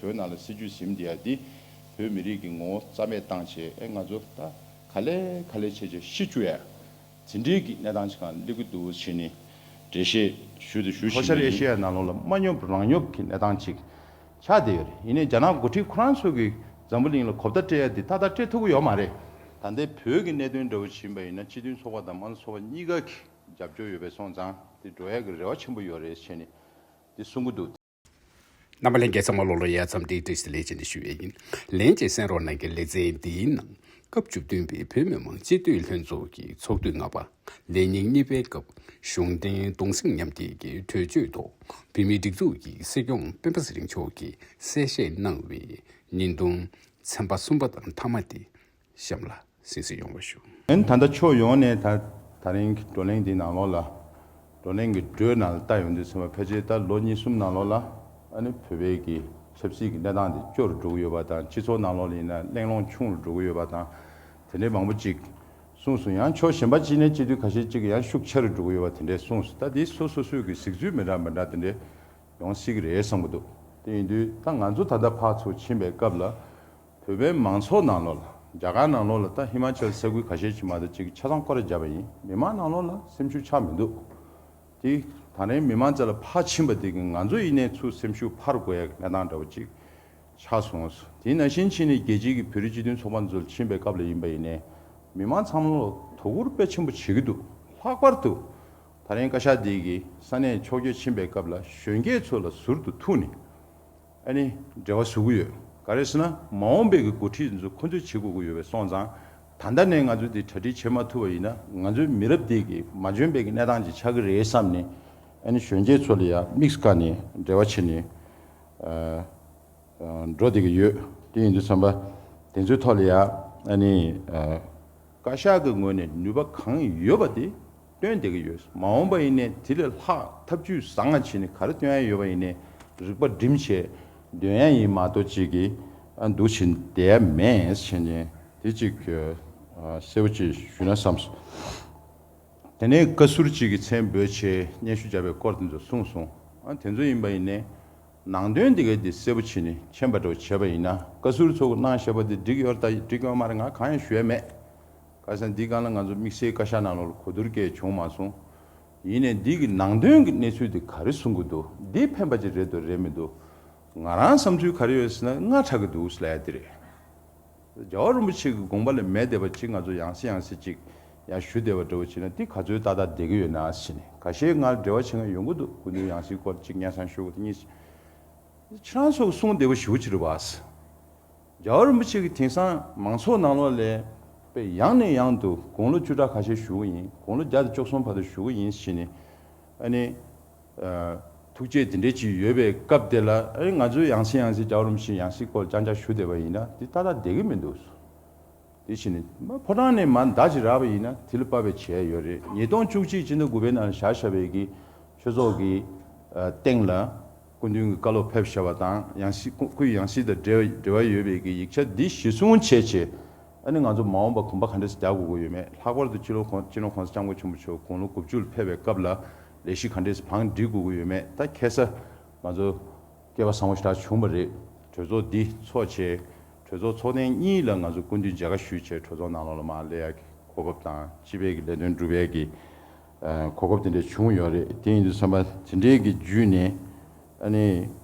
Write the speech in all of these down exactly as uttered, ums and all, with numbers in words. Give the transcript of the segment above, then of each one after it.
བོད་ནང་ལ་སྲིད་ཇུས་ཟིན་བསྡད་ཡ་འདི་བོད་མི་རིགས་ཀྱི་ངོ་བོ་རྩ་མེད་བཏང་བྱས། ཨེ་ང་ཚོ་ད་ག་ལེ་ག་ལེ་བྱས་བྱས་ཤི་བཅུག་ཡ། དེ་འདྲའི་གི་གནས་སྟངས་ཅིག་སྒང་སླེབས་ཀྱི་འདུག་ཟེར་ནས་འགྲེལ་བཤད་ཞུ་དང་ཞུ་བཞིན་ལྷོ་ཤར་ཨེ་ཤེ་ཡ་ནང་ལོགས་ལ་མ་ཉོབ་རང་ཉོབ་ཀྱི་གནས་སྟངས་ཅིག་ཆགས་བསྡད་ཡོད་རེད། ཡིན་ནའི་རྒྱ་ནག་འགོ་ཁྲིད་ཁོ་རང་ཚོ་གིས་འཛམ་བུ་གླིང་ལ་གོ་བརྡ་སྤྲད་ཡ་འདི་ཏག་ཏག་སྤྲད་ཐུབ་ཀྱི་ཡོད་མ་རེད། ད་ལྟའི་བོད་ཀྱི་གནད་དོན་འདྲ་བོ་ཕྱིན་པ་ཡིན་ན་སྤྱི་མཐུན་ཚོགས་པ་དང་དམངས་གཙོ་ཚོགས་པ་གཉིས་ཀ་གི་རྒྱབ་སྐྱོར་ཡོད་པའི་སོང་ཙང་དེ་འགྲོ་ཡ་གི་རེ་བ་ཆེན་པོ་ཡོད་རེད་ཟེར་ནས་དེ་གསུང་གི་འདུག། རྣམ་པ་ལྷན་རྒྱས་ཚང་མ་ལོ་ལོ་ཡ་ཙམ་འདི་བཀྲ་ཤིས་བདེ་ལེགས་ཅན་དུ་ཞུ་ཡས་ཡིན། ལན་གཅིག་གསན་རོགས་གནང་གི། ལེ་ཚན་འདིའི་ནང་སྐབས་བཅུ་བདུན་པའི་བོད་མི་མང་སྤྱི་འཐུས་ལྷན་ཚོགས་ཀྱི་ཚོགས་དུས་ལྔ་པ་ལས་ཉིན་གཉིས་པའི་སྐབས་གཞུང་འབྲེལ་གདུང་སེམས་མཉམ་སྐྱེད་ཀྱི་གྲོས་ཆོད་ཐོག་བོད་མིའི་སྒྲིག་འཛུགས་ཀྱི་སྲིད་སྐྱོང་སྤེན་པ་ཚེ་རིང་མཆོག་གིས་གསལ་བཤད་གནང་བའི་བརྙན་ཐུང་ཚན་པ་གསུམ་པ་དང་མཐའ་མ་དེ་གཤམ་ལ་གསན་གཟིགས་ཡོང་བ་ཞུ། ཨན་ད་ལྟ་ཕྱོགས་ཡོངས་ནས་ད་ད་རིང་གི་བགྲོ་གླེང་འདི་ནང་ལོགས་ལ། བགྲོ་གླེང་གི་འགྲོས་ནང་ལ་ལྟ་ཡོང་དུས་ཚང་མ་ཕལ་ཆེར་ད་ལོ་གཉིས་གསུམ་ནང་ལོགས་ལ་ཨ་ནི་བོད་པའི་གི་ཆབ་སྲིད་ཀྱི་གནས་སྟངས་འདི་སྐྱོ་རུ་འགྲོ་གི་ཡོད་པ་དང་། སྤྱི་ཚོགས་ནང་ལོགས་ལ་ཡིན་ན་གླེང་སློང་ཆུང་རུ་འགྲོ་གི་ཡོད་པ་དང་། དེ་འདྲའི་མང་པོ་ཅིག་གསུངས་སོང་། ཡང་ཕྱོགས་གཞན་པ་ཅིག་ནས་སྤྱི་འཐུས་ཁ་ཤས་ཅིག་གིས་ཡང་ཤུགས་ཆེ་རུ་འགྲོ་གི་ཡོད་པ་དེ་འདྲས་གསུངས་སོང་། ད་འདི་སོ་སོ་སོའི་གི་གཟིགས་ཚུལ་མི་འདྲ་མི་འདྲ་དེ་འདྲས་ཡོང་སྲིད་ཀྱི་རེད་བསམ་གྱི་འདུག། དེ་ཡིན་དུས་ད་ང་ཚོ་ད་ལྟ་ཕར་ཚུར་ཕྱིན་པའི་སྐབས་ལ་བོད་པའི་མང་ཚོགས་ནང་ལོགས་ལ། རྒྱ་གར་ནང་ལོགས་ལ་ད་ཧི་མ་ཅལ་ས་ཁུལ་ཁ་ཤས་ཅིག་མ་གཏོགས་ཅིག་ཆ་ཚང་སྐོར་ར་བརྒྱབ་པ་ཡིན། མི་མང་ནང་ལོགས་ལ་སེམས་ཤུགས་ཆག་མི་འདུག། དེ་ད་རིང་མི་མང་རྩ་ལ་ཕར་ཕྱིན་པ་དེ་གིས་ང་ཚོ་ཡིན་ནའི་ཚུར་སེམས་ཤུགས་འཕར་དགོས་ཡ་གི་གནས་སྟངས་འདྲ་བོ་ཅིག་ཆགས་སོང་། དེ་ནང་བཞིན་ཕྱིན་ནས་རྒྱལ་སྤྱིའི་གི་བོད་རིགས་སྤྱི་མཐུན་ཚོགས་པ་ཚོ་ཕྱིན་པའི་སྐབས་ལ་ཡིན་པ་ཡིན་ནའི་མི་མང་ཚང་མ་ལ་དོ་ཁུར་དཔེ་ཆེན་པོ་བྱེད་ཀྱི་འདུག། ལྷག་པར་དུ་ད་རིང་བཀའ་ཤག་འདི་གིས་ས་གནས་ཕྱོགས་བསྐྱོད་ཕྱིན་པའི་སྐབས་ལ་གཞོན་སྐྱེས་ཚོ་ལ་ཟུར་དུ་ཐུག་ནས་ཨ་ནི་འབྲེལ་བ་བཟོ་གི་ཡོད། ག་རེ་ཟེར་ན་མ་འོངས་པའི་གི་འགོ་ཁྲིད་ཚོ་ཁོ་ཚོས་བྱེད་དགོས་ཀྱི་ཡོད་པའི་སོང་ཙང་། ད་ལྟ་ནས་ང་ཚོས་དེ་གྲ་སྒྲིག་བྱེད་མ་ཐུབ་པ་ཡིན་ན་ང་ཚོའི་མི་རབས་འདི་གི་མ་འཇོན་པའི་གི་གནས་སྟངས་ཅིག་ཆགས་ཀྱི་རེད་བསམ་ནས། ཨ་ནི་གཞོན་སྐྱེས་ཚོ་ལ་ཡང་དམིགས་བཀར་ནས་འབྲེལ་བ་བྱས་ནས་ཨ་ཨ་འགྲོ་བསྡད་ཀྱི་ཡོད། དེ་ཡིན་དུས་ཙམ་པ་དེ་ཚོའི་ཐོག་ལ་ཡང་ཨ་ནི་ཨ་བཀའ་ཤག་གི་ངོས་ནས་ནུས་པ་གང་ཡོད་པ་དེ་བཏོན་བསྡད་ཀྱི་ཡོད། མ་འོངས་པ་ཡིན་ནའི་དེ་ལས་ལྷག་ཐབས་ཇུས་བཟང་ང་བྱས་ནས་ག་རེ་བཏོན་ཡ་ཡོད་པ་ཡིན་ནའི་རིག་པ་སྒྲིམ་བྱས་འདོན་ཡ་ཡིན་མ་གཏོགས་ཅིག་གིས་ཨ་འདུག་བྱས་བསྡད་ཡ་མེད་བྱས་ནས་དེ་ཅིག་ཨ་གསལ་པོ་ཅིག་ཞུས་ན་བསམས་སོང་། དེ་ནས་བཀའ་ཟུར་གཅིག་གིས་མཚན་འབོད་བྱས་སྙན་ཞུ་བརྒྱབ་པའི་སྐོར་དེ་ཚོ་གསུངས་སོང་། ཨ་དེ་ཚོ་ཡིན་པ་ཡིན་ནའི་ནང་དོན་འདི་ག་དེ་གསལ་པོ་བྱས་ནས་མཁྱེན་པ་འདྲ་བོ་བྱས་པ་ཡིན་ན། བཀའ་ཟུར་ཚོ་གིས་གནང་བཞག་པ་དེ་འགྲིག་ཡོད་རེད་ད་འགྲིག་ཡོད་མ་རེད་ང་གང་ཡང་ཞུ་ཡ་མེད། ག་ས་འདི་སྒང་ལ་ང་ཚོ་དམིགས་བསལ་བཀའ་ཤག་ནང་ལོགས་ལ་གོ་བསྡུར་སྐད་བྱུང་མ་སོང་། ཡིན་ནའི་འདི་གི་ནང་དོན་གྱི་གནས་ཚུལ་འདི་ག་རེ་གསུང་གི་འདུག། འདི་ཕན་པ་ཅིག་རེད་འདུག་རེད་མི་འདུག། ང་རང་བསམ་ཚུལ་ག་རེ་ཡོད་ཟེར་ན་སྔ་དྲགས་ཀྱི་འདུག་ཟེར་ལབ་ཡ་འདི་རེད། རྒྱལ་བ་རིན་པོ་ཆེ་གི་དགོངས་པ་ལས་མེད་བསྡད་པ་ཅིག་ང་ཚོ་ཡང་སེ་ཡང་སེ་ཅིག་ཡང་ཞུ་བསྡད་པ་འདྲ་བོ་བྱས་ན་འདི་ག་ཚོད་ཏག་ཏག་བསྡད་ཀྱི་ཡོད་ན་ཟེར་ནས། ཁ་ཤས་ང་འབྲེལ་བ་བྱེད་མཁན་ཡོང་གི་འདུག། སྐུ་མདུན་ཡང་སེའི་སྐོར་གཅིག་སྙན་སེང་ཞུ་དགོས་དེ་གཉིས། ཁྱེད་རང་ཚོ་གསུང་བདེ་པོ་ཞེ་པོ་ཅིག་རེད་བ། རྒྱལ་བ་རིན་པོ་ཆེ་གིས་དེང་སང་མང་ཚོགས་ནང་ལོགས་ལ་དཔེ་ཡང་ནས་ཡང་དུ་དགུང་ལོ་བཅུ་ཕྲག་ཁ་ཤས་བཞུགས་ཀྱི་ཡིན། དགུང་ལོ་བརྒྱ་དང་བཅུ་གསུམ་བར་དུ་བཞུགས་ཀྱི་ཡིན་ཟེར་ནས་ཨ་ནི། ཨ་ཐུགས་བསྐྱེད་དེ་འདྲས་ཅིག་ཡོད་པའི་སྐབས་དེ་ལ་ཨ་ནི་ང་ཚོས་ཡང་སེ་ཡང་སེ་རྒྱལ་བ་རིན་པོ་ཆེ་ཡང་སེའི་སྐོར་རྐྱང་རྐྱང་ཞུ་བསྡད་པ་ཡིན་ན་འདི་ཏག་ཏག་བསྡད་ཀྱི་མི་འདུག། དེ་བཞིན་མ་ཕོ་བྲང་ནས་མར་མདའ་ཅིག་རག་པ་ཡིན་ན་དེ་ལ་དཔག་པའི་བྱས་ཡོད་རེད། ཉིས་སྟོང་བཅུ་གཅིག་སྤྱི་ཟླ་དགུ་པའི་ནང་ལ་བཞག་བཞག་པའི་གི་ཆོས་ཚོགས་ཀྱི་ཨ་སྟེང་ལ་སྐུ་མདུན་གྱི་བཀའ་སློབ་ཕེབས་བཞག་པ་དང་། ཡང་སྲིད་སྐུ་སྐུའི་ཡང་སྲིད་དང་འབྲེལ་བ་འབྲེལ་བ་ཡོད་པའི་གི་ཡིག་ཆ་འདི་གཞི་བཟུང་བྱས་བྱས་ཨ་ནི་ང་ཚོ་མ་འོངས་པ་གོམ་པ་ག་འདྲས་སེ་རྒྱག་དགོས་ཀྱི་ཡོད་མེད། ལྷག་པར་དུ་སྤྱི་ནོར་གོང་སྤྱི་ནོར་གོང་ས་སྐྱབས་མགོན་ཆེན་པོ་མཆོག་དགུང་ལོ་དགུ་བཅུ་ལ་ཕེབས་པའི་སྐབས་ལ་ལས་གཞི་ག་འདྲས་སེ་བང་སྒྲིག་དགོས་ཀྱི་ཡོད་མེད། ད་ཁ་སང་ང་ཚོ་སྐལ་བ་བཟང་པོ་ཞེ་དྲག་བྱུང་བ་རེད། གྲོས་ཚོགས་འདི་ཚོགས་བྱས། གྲོས་ཚོགས་ཚོགས་ཐེངས་གཉིས་ལ་ང་ཚོ་སྐུ་མདུན་མཇལ་ཁ་ཞུས་བྱས་གྲོས་ཚོགས་ནང་ལོགས་ལ་མར་སླེབས་ཡག་གི་གོ་སྐབས་དང་། སྤྱི་པའི་གི་ལས་དོན་སྒྲུབ་ཡག་གི་ཨ་གོ་སྐབས་དེ་འདྲ་བྱུང་ཡོད་རེད། དེ་ཡིན་དུས་ཙམ་པ་དེ་འདྲའི་གི་བརྒྱུད་ནས་ཨ་ནི་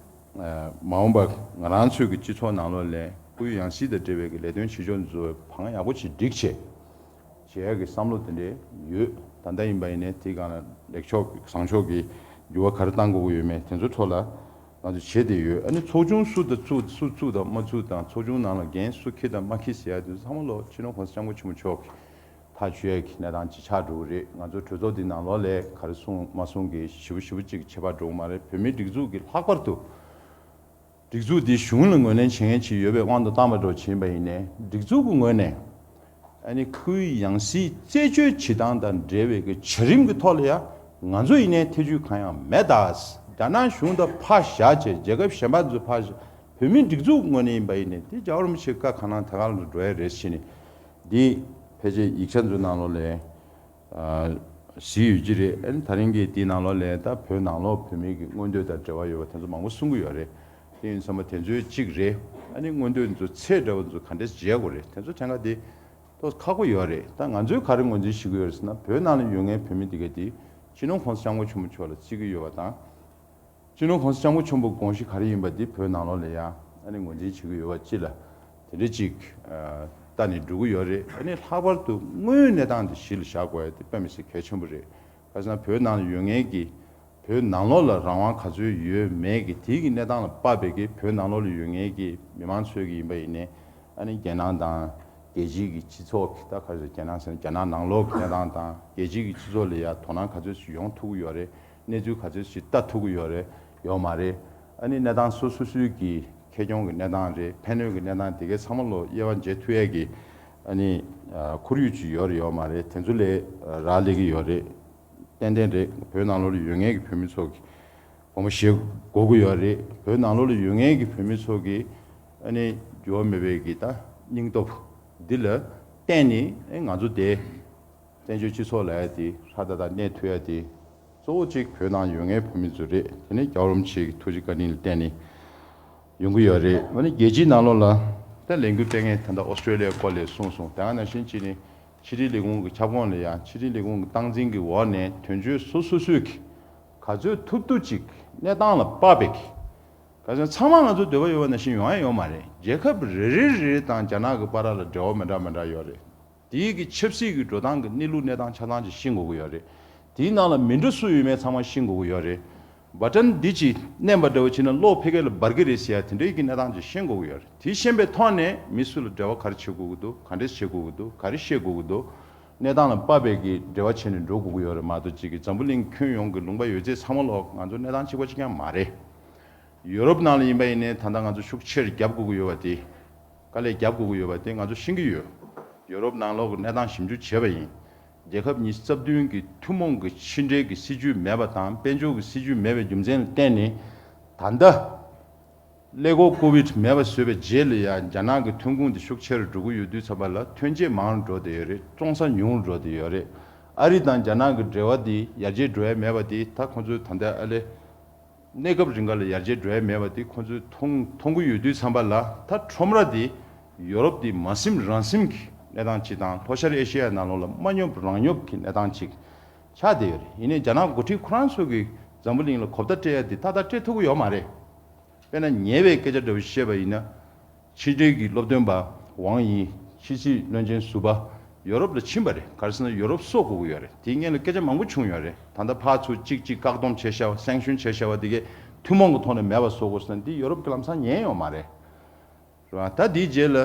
ཨ་མ་འོངས་པ་ང་རང་ཚོའི་གི་སྤྱི་ཚོགས་ནང་ལོགས་ལ་སྐུའི་ཡང་སྲིད་དང་འབྲེལ་བའི་གི་ལས་དོན་བྱེད་ཕྱོགས་འདི་ཚོ་བང་ཡག་པོ་ཅིག་བསྒྲིགས་བྱས། བྱེད་ཡག་གི་བསམ་བློ་དེ་འདྲའི་ཡོད། ད་ལྟ་ཡིན་པ་ཡིན་ནའི་དེའི་སྒང་ལ་ལེགས་ཕྱོགས་ཀྱི་བཟང་ཕྱོགས་ཀྱི་འགྱུར་བ་ག་རེ་གཏང་དགོས་ཀྱི་ཡོད་མེད་དེ་ཚོའི་ཐོག་ལ་ང་ཚོ་བྱེད་བསྡད་ཡོད། ཨ་ནི་ཚོགས་ཆུང་སུ་དང་བཙུགས་སུ་བཙུགས་དང་མ་བཙུགས་དང་། ཚོགས་ཆུང་ནང་ལ་འགན་སུ་འཁྱེར་དང་མ་འཁྱེར་ཟེར་ཡག་དེ་ཚོ་ཚང་མ་ལོ་སྤྱི་ནོར་གོང་ས་སྐྱབས་མགོན་ཆེན་པོ་མཆོག་གིས་ཐག་གཅོད་ཡག་གི་གནས་སྟངས་ཅིག་ཆགས་འགྲོ་གི་རེད། ང་ཚོ་གྲོས་ཚོགས་འདི་ནང་ལོགས་ལ་ག་རེ་གསུང་མ་གསུང་གི་ཞེ་པོ་ཞེ་པོ་ཅིག་ཁྱད་པར་འགྲོ་གི་མ་རེད། བོད་མིའི་སྒྲིག་འཛུགས་ཀྱི་ལྷག་པར་དུ་སྒྲིག་འཛུགས་འདི་གཞུང་ལ་ངོས་ལེན་བྱེད་མཁན་ཅིག་ཡོད་པའི་དབང་དུ་བཏང་བ་འདྲ་བོ་བྱེད་པ་ཡིན་ནའི། སྒྲིག་འཛུགས་ཀྱི་ངོས་ནས་ཨ་ནི་སྐུའི་ཡང་སྲིད་རྩད་གཅོད་བྱེད་སྟངས་དང་འབྲེལ་བའི་གི་བྱ་རིམ་གྱི་ཐོག་ལ་ཡང་ང་ཚོ་ཡིན་ནའི་ཐེ་བྱུས་གང་ཡང་མེད། ད་རྒྱ་ནག་གཞུང་དང་ཕར་བཞག་བྱས། རྒྱལ་ཁབ་གཞན་པ་ཚོ་ཕར་བཞག། བོད་མིའི་སྒྲིག་འཛུགས་ངོས་ནས་ཡིན་པ་ཡིན་ནའི་འདི་རྒྱལ་བ་རིན་པོ་ཆེའི་བཀའ་གང་གནང་དེ་ག་ལ་འགྲོ་ཡ་རེད་ཟེར་ནས་འདི་ཕལ་ཆེར་ཡིག་ཆ་ཚོའི་ནང་ལོགས་ལ་ཨ་གཟིགས་ཡོད་ཀྱི་རེད། ཨ་ནི་ད་རིང་གི་འདི་ནང་ལོགས་ལ་ད་བོད་ནང་ལོགས་བོད་མི་གི་མངོན་འདོད་དང་འབྲེལ་བ་ཡོད་པ་དེ་ཚོ་མང་པོ་གསུང་གི་ཡོད་རེད། དེ་ཡིན་ཙམ་པ་དེ་ཚོའི་གཅིག་རེད། ཨ་ནི་མངོན་འདོད་ཚོ་ཚད་འདྲ་བ་ཚོ་ག་འདྲས་བྱེད་དགོས་རེད། དེ་ཚོ་ཐད་ཀ་དེ་ཏོག་ཁག་པོ་ཡོད་རེད། ད་ང་ཚོས་ག་རེ་ངོས་འཛིན་ཞུ་གི་ཡོད་རེད་ཟེར་ན། བོད་ནང་ལ་ཡོད་མཁན་བོད་མི་དེ་ག་དེ་སྤྱི་ནོར་༸གོང་ས་༸སྐྱབས་མགོན་ཆེན་པོ་མཆོག་ལ་བརྩི་གི་ཡོད་པ་དང་། སྤྱི་ནོར་༸གོང་ས་༸སྐྱབས་མགོན་ཆེན་པོའི་དགོངས་གཞི་ག་རེ་ཡིན་པ་འདི་བོད་ནང་ལོགས་ལ་ཡང་ཨ་ནི་ངོས་འཛིན་བྱེད་ཀྱི་ཡོད་པ་ཅི་ལ་དེ་འདྲ་ཅིག་ཨ་ལྟ་ནས་འགྲོ་གི་ཡོད་རེད། ཨ་ནི་ལྷག་པར་དུ་དངོས་ཡོད་གནས་སྟངས་འདི་གཞི་ལ་བཞག་དགོས་ཡ་དེ་དཔེ་མི་སྲིད་གལ་ཆེན་པོ་རེད། ག་ཟེར་ན་བོད་ནང་ལ་ཡོད་མཁན་གྱི་བོད་ནང་ལོགས་ལ་རང་དབང་ག་ཚོད་ཡོད་མེད་ཀྱི་དེའི་གི་གནས་སྟངས་ལ་དཔག་པའི་གི་བོད་ནང་ལོགས་ལ་ཡོད་མཁན་གྱི་མི་མང་ཚོས་གི་ཡིན་པ་ཡིན་ནའི། ཨ་ནི་རྒྱལ་ནང་དང་རྒྱལ་སྤྱིའི་གི་སྤྱི་ཚོགས་ཀྱི་ད་ག་རེ་རྒྱལ་ནང་ཟེར་ན་རྒྱ་ནག་ནང་ལོགས་ཀྱི་གནས་སྟངས་དང་རྒྱལ་སྤྱིའི་གི་སྤྱི་ཚོགས་ལ་ཡ་དོ་སྣང་ག་ཚོད་ཅིག་ཡོང་ཐུབ་ཀྱི་ཡོད་རེད། གནས་ཚུལ་ག་ཚོད་ཅིག་ལྟ་ཐུབ་ཀྱི་ཡོད་རེད། ཡོད་མ་རེད། ཨ་ནི་གནས་སྟངས་སོ་སོ་སོའི་གི་ཁེ་གྱོང་གི་གནས་སྟངས་རེད། ཕན་གནོད་ཀྱི་གནས་སྟངས་དེ་གའི་ཚང་མ་ལོ་དབྱེ་བ་འབྱེད་ཐུབ་ཡས་ཀྱི་ཨ་ནི་ཁོར་ཡུག་ཅིག་ཡོད་རེད་ཡོད་མ་རེད། དེ་ཚོ་ལས་རག་ལས་ཀྱི་ཡོད་རེད། ཏན་ཏན་རེད། བོད་ནང་ལོགས་ལ་ཡོད་མཁན་གྱི་བོད་མི་ཚོ་གི་དགོངས་པ་བཞེས་དགོས་ཀྱི་ཡོད་རེད། བོད་ནང་ལོགས་ལ་ཡོད་མཁན་གྱི་བོད་མི་ཚོ་གི་ཨ་ནི་འགྱུར་བ་མེད་པའི་གི་ད་སྙིང་སྟོབས་འདི་ལ་བརྟེན་ནས་ཨེ་ང་ཚོ་དེ་བཙན་བྱོལ་སྤྱི་ཚོགས་ལ་ཡ་དེ་ཧྲ་ཏག་ཏག་གནས་ཐུབ་ཡ་དེ་གཙོ་བོ་གཅིག་བོད་ནང་ཡོད་མཁན་བོད་མི་ཚོ་རེད། དེ་ནས་རྒྱལ་བ་རིན་པོ་ཆེ་གི་ཐུགས་རྗེ་བཀའ་དྲིན་ལ་བརྟེན་ནས་ཡོང་གི་ཡོད་རེད། ཨ་ནི་རྒྱལ་སྤྱིའི་ནང་ལོགས་ལ་ད་ལས་འགུལ་སྤེལ་མཁན་ད་ལྟ་ཨོ་སི་ཀྲོ་ལི་ཡའི་སྐོར་ལས་གསུངས་སོང་། དེ་ག་ནང་བཞིན་བྱས་ནས་ཕྱི་དྲིལ་ལས་ཁུངས་ཀྱི་ཁྱབ་ཁོངས་ལ་ཡང་ཕྱི་དྲིལ་ལས་ཁུངས་ཀྱི་སྟངས་འཛིན་གྱི་འོག་ནས་དོན་གཅོད་སོ་སོ་སོས་ཀྱི་ག་ཚོད་ཐུབ་ཐུབ་ཅིག་གནས་སྟངས་ལ་དཔག་པའི་གི་ག་ཚོད་ཚང་མ་ང་ཚོ་འདོད་པ་ཡོད་པ་ནང་བཞིན་ཡོང་ཡ་ཡོད་མ་རེད། རྒྱལ་ཁབ་རེ་རེ་རེ་དང་རྒྱ་ནག་གི་བར་ལ་འབྲེལ་བ་མི་འདྲ་མི་འདྲ་ཡོད་རེད། དེའི་གི་ཆབ་སྲིད་ཀྱི་འགྲོ་སྟངས་ཀྱི་གནས་ལུགས་གནས་སྟངས་ཆ་ཚང་ཅིག་ཤེས་དགོས་ཀྱི་ཡོད་རེད། དེའི་ནང་ལ་མི་འགྲོ་སུ་ཡོད་མེད་ཚང་མ་ཤེས་དགོས་ཀྱི་ཡོད་རེད། བ་ཊན་འདི་ཅིག་མནན་པ་འདྲ་བོ་བྱས་ན་གློག་ཕ་གི་ལ་འབར་གི་རེད་ཟེར་ཡ་དེ་འདྲའི་གི་གནས་སྟངས་ཅིག་ཤེས་དགོས་ཀྱི་ཡོད་རེད། དེ་ཤེས་པའི་ཐོག་ནས་མི་སུ་ལ་འབྲེལ་བ་ག་རེ་བྱེད་དགོས་ཀྱི་འདུག་ག་འདྲས་བྱེད་དགོས་ཀྱི་འདུག་ག་རེ་བཤད་དགོས་ཀྱི་འདུག་གནས་སྟངས་ལ་དཔག་པའི་གི་འབྲེལ་བ་བྱས་ནས་འགྲོ་དགོས་ཀྱི་ཡོད་རེད་མ་གཏོགས། ཅིག་གི་འཛམ་བུ་གླིང་ཁྱོན་ཡོངས་ཀྱི་ལུང་པ་ཡོད་ཚད་ཚང་མ་ལོག་ང་ཚོ་གནས་སྟངས་གཅིག་པ་གཅིག་རྐྱང་མ་རེད། ཡུ་རོབ་ནང་ལ་ཡིན་པ་ཡིན་ནའི་ད་ལྟ་ང་ཚོ་ཤུགས་ཆེར་རྒྱབ་དགོས་ཀྱི་ཡོད་པ་དེ། དཀའ་ལས་རྒྱབ་དགོས་ཀྱི་ཡོད་པ་དེ་ང་ཚོ་ཤེས་ཀྱི་ཡོད། ཡུ་རོབ་ནང་ལོགས་ཀྱི་གནས་སྟངས་ཞིབ་འཇུག་བྱས་པ་ཡིན། རྒྱལ་ཁབ་ཉི་ཤུ་རྩ་བདུན་གྱི་ཐུན་མོང་གི་ཕྱི་འབྲེལ་གྱི་སྲིད་ཇུས་མེད་པ་དང་དཔལ་འབྱོར་གྱི་སྲིད་ཇུས་མེད་པའི་རྒྱུ་མཚན་ལ་བརྟེན་ནས། ད་ལྟ་ཀླད་ཀོར་ཀོ་བིད་མེད་པ་བཟོས་པའི་རྗེས་ལ་ཡང་རྒྱ་ནག་གི་ཐོན་ཁུངས་དེ་ཤུགས་ཆེ་རུ་འགྲོ་གི་ཡོད་དུས་ཙམ་པ་ལ་ཐོན་སྐྱེད་མང་རུ་འགྲོ་བསྡད་ཡོད་རེད། བཙོང་ས་ཉུང་རུ་འགྲོ་བསྡད་ཡོད་རེད། ཨ་རི་དང་རྒྱ་ནག་གི་འབྲེལ་བ་དེ་ཡར་རྒྱས་འགྲོ་ཡ་མེད་པ་དེ་ད་ཁོང་ཚོའི་ད་ལྟ་ཨ་ལེ། གནས་སྐབས་རིང་ག་ལ་ཡར་རྒྱས་འགྲོ་ཡ་མེད་པ་དེ་ཁོང་ཚོས་མཐོང་མཐོང་གི་ཡོད་དུས་ཙམ་པ་ལ། ད་ཁྲོམ་ར་དེ་ཡོ་རོབ་དེ་མ་སིམ་རང་སིམ་གྱི་གནས་སྟངས་ཅིག་དང་། ལྷོ་ཤར་ཨེ་ཤེ་ཡ་ནང་ལོགས་ལ་མ་སྙོབ་རང་སྙོབ་ཀྱི་གནས་སྟངས་ཅིག་ཆགས་བསྡད་ཡོད་རེད། ཡིན་ནའི་རྒྱ་ནག་འགོ་ཁྲིད་ཁོ་རང་ཚོ་གིས་འཛམ་བུ་གླིང་ལ་གོ་བརྡ་སྤྲད་ཡ་དེ་ཏག་ཏག་སྤྲད་ཐུབ་ཀྱི་ཡོད་མ་རེད། དཔེར་ན་ཉེ་བའི་སྐད་ཆ་འདྲ་བོ་བཤད་པ་ཡིན་ན། ཕྱི་འབྲེལ་གྱི་སློབ་སྟོན་པ་ཝང་དབྱི་ཕྱི་སྲིད་བློན་ཆེན་ཟུར་པ་ཡོ་རོབ་ལ་ཕྱིན་པ་རེད། ག་རེ་ཟེར་ན་ཡོ་རོབ་གསོ་དགོས་ཀྱི་ཡོད་རེད། དེའི་སྔོན་ལ་སྐད་ཆ་མང་པོ་བྱུང་ཡོད་རེད། ད་ལྟ་ཕར་ཚུར་གཅིག་གཅིག་བཀག་སྡོམ་བྱས་བཞག་པ། སེང་ཤུན་བྱས་བཞག་པ་དེ་གས་ཐུན་མོང་གི་ཐོག་ནས་མེད་པ་བཟོ་དགོས་ཟེར་ན། འདི་ཡོ་རོབ་ཀྱི་ལམ་སང་ཉན་ཡོད་མ་རེད། རེད་བ། ད་དེའི་རྗེས་ལ་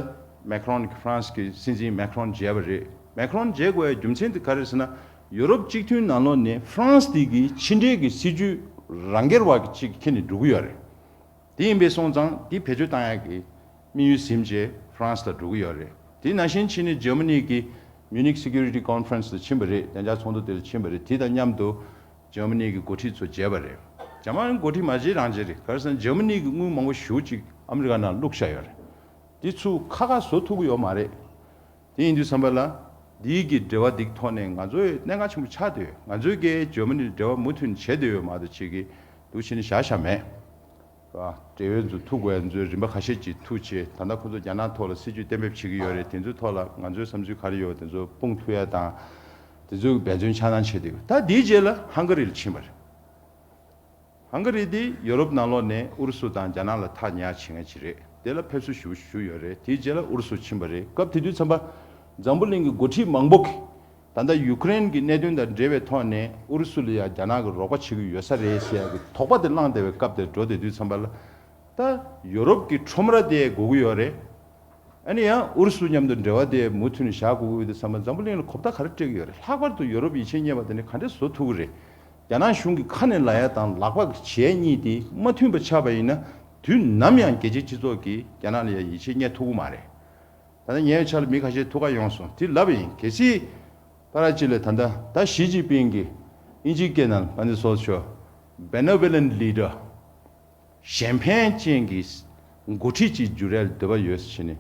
མེ་ཁ་རོན་གྱི་ཧྥ་རན་སི་གི་སྲིད་འཛིན་མེ་ཁ་རོན་མཇལ་བ་རེད། མེ་ཁ་རོན་མཇལ་དགོས་ཡའི་རྒྱུ་མཚན་དེ་ག་རེ་ཟེར་ན། ཡོ་རོབ་སྤྱི་མཐུན་ནང་ལོགས་ནས་ཧྥ་རན་སི་དེ་གི་ཕྱི་འབྲེལ་གྱི་སྲིད་ཇུས་རང་སྒེར་བ་གི་ཅིག་འཁྱེར་ནས་འགྲོ་གི་ཡོད་རེད། དེ་ཡིན་པས་སོང་ཙང་དེ་བེད་སྤྱོད་བཏང་ཡག་གི་དམིགས་ཡུལ་ཟིན་བྱས་ཧྥ་རན་སི་ལ་འགྲོ་གི་ཡོད་རེད། དེ་ནང་བཞིན་ཕྱིན་ནས་ཇར་མ་ནི་གི་མིའུ་ནིག་སི་ཀུ་རི་ཊི་ཀོན་ཕ་རན་སི་ལ་ཕྱིན་པ་རེད། བདེ་འཇགས་ཚོགས་འདུ་དེ་ལ་ཕྱིན་པ་རེད། དེ་དང་མཉམ་དུ་ཇར་མ་ནི་གི་འགོ་ཁྲིད་ཚོ་མཇལ་བ་རེད། ཇར་མ་ནི་འགོ་ཁྲིད་མ་མཇལ་རང་མཇལ་རེད། ག་རེ་ཟེར་ན་ཇར་མ་ནི་གི་དངུལ་མང་པོ་ཞེ་པོ་ཅིག་ཨ་མི་རི་ཀ་ནང་བླུགས་བཞག་ཡོད་རེད། དེ་ཚུར་ཁ་ཁ་བཟོ་ཐུབ་ཀྱི་ཡོད་མ་རེད། དེ་ཡིན་དུས་ཙམ་པ་ལ། འདིའི་གི་འབྲེལ་བ་འདིའི་ཐོག་ནས་ང་ཚོའི་གནད་འགག་ཆེན་པོ་ཆགས་བསྡད་ཡོད། ང་ཚོའི་གི་ཇར་མ་ནི་འབྲེལ་བ་མུ་མཐུད་ནས་བྱས་བསྡད་ཡོད་མ་གཏོགས་ཅིག་གི་འདུག་བྱས་ནས་བཞག་བཞག་མེད། རེད་བ། འབྲེལ་ཡོད་ཚོ་ཐུག་དགོས་ཡ་ཚོའི་རིམ་པ་ཁ་ཤས་ཅིག་ཐུག་བྱས། ད་ལྟ་ཁོ་ཚོ་རྒྱ་ནག་ཐོག་ལ་སྲིད་ཇུས་གཏན་འབེབས་བྱེད་ཀྱི་ཡོད་རེད། དེ་ཚོའི་ཐོག་ལ་ང་ཚོའི་བསམ་ཚུལ་ག་རེ་ཡོད་དེ་ཚོ་སྤུངས་ཐུབ་ཡ་དང་། དེ་ཚོའི་འབད་བརྩོན་ཆ་ཚང་བྱས་བསྡད་ཡོད། ད་འདིའི་རྗེས་ལ་ཧང་ག་རི་ལ་ཕྱིན་པ་རེད། ཧང་ག་རི་དེ་ཡོ་རོབ་ནང་ལོགས་ནས་ཨུ་རུ་སུ་དང་རྒྱ་ནག་ལ་ཐག་ཉེ་བ་བྱེད་མཁན་ཅིག་རེད། དེ་ལ་ཕེབས་བསུ་ཞུ་ཞུ་ཡོད་རེད། དེའི་རྗེས་ལ་ཨུ་རུ་སུ་ཕྱིན་པ་རེད། སྐབས་དེ་དུས་ཙམ་པ་འཛམ་བུ་གླིང་གི་འགོ་ཁྲིད་མང་པོ་གིས་ད་ལྟ་ཡུ་ཀེ་རེན་གྱི་གནད་དོན་དང་འབྲེལ་བའི་ཐོག་ནས་ཨུ་རུ་སུ་ལ་ཡང་རྒྱ་ནག་གིས་རོགས་པ་བྱེད་ཀྱི་ཡོད་ས་རེད་ཟེར་ཡ་གི་དོགས་པ་དེ་བསླངས་བསྡད་པའི་སྐབས་དེར་འགྲོ་བསྡད་དུས་ཙམ་པ་ལ། ད་ཡོ་རོབ་ཀྱི་ཁྲོམ་ར་དེ་དགོས་ཀྱི་ཡོད་རེད། ཨ་ནི་ཡང་ཨུ་རུ་སུ་མཉམ་དུ་འབྲེལ་བ་དེ་མུ་མཐུད་ནས་བཞག་དགོས་ཀྱི་ཡོད་དུས་ཙམ་པ་འཛམ་བུ་གླིང་ལ་གོ་བརྡ་ག་རེ་སྤྲད་ཀྱི་ཡོད་རེད། ལྷག་པར་དུ་ཡོ་རོབ་ཡིད་ཆེས་རྙེད་པ་དེ་ནི་ག་འདྲས་བཟོ་ཐུབ་ཀྱི་རེད། རྒྱ་ནག་གཞུང་གིས་ཁ་ནས་ལབ་ཡ་དང་ལག་པ་གིས་བྱེད་ཡ་གཉིས་དེ་མ་མཐུན་པ་ཆགས་པ་ཡིན་ན། དུས་ནམ་ཡང་རྒྱལ་སྤྱིའི་སྤྱི་ཚོགས་ཀྱིས་རྒྱ་ནག་ལ་ཡ་ཡིད་ཆེས་རྙེད་ཐུབ་ཀྱི་མ་རེད། ད་ལྟ་ཉེ་བའི་ཆར་ལ་མི་ཁ་ཤས་ཐུག་ག་ཡོང་སོང་། དེ་ལབ་པ་ཡིན། གལ་སྲིད་ཕར་ཅིག་ལ་ད་ལྟ་ད་ཞི་ཅིན་ཕིང་གིས་དབྱིན་ཇིའི་སྐད་ནང་ལ་ཕན་ཚུན་སོགས་ཆོག Benevolent leader། གཞན་ཕན་ཅན་གྱི་འགོ་ཁྲིད་ཅིག་འགྱུར་ཡ་ལ་འདོད་པ་ཡོད་ཟེར་ནས་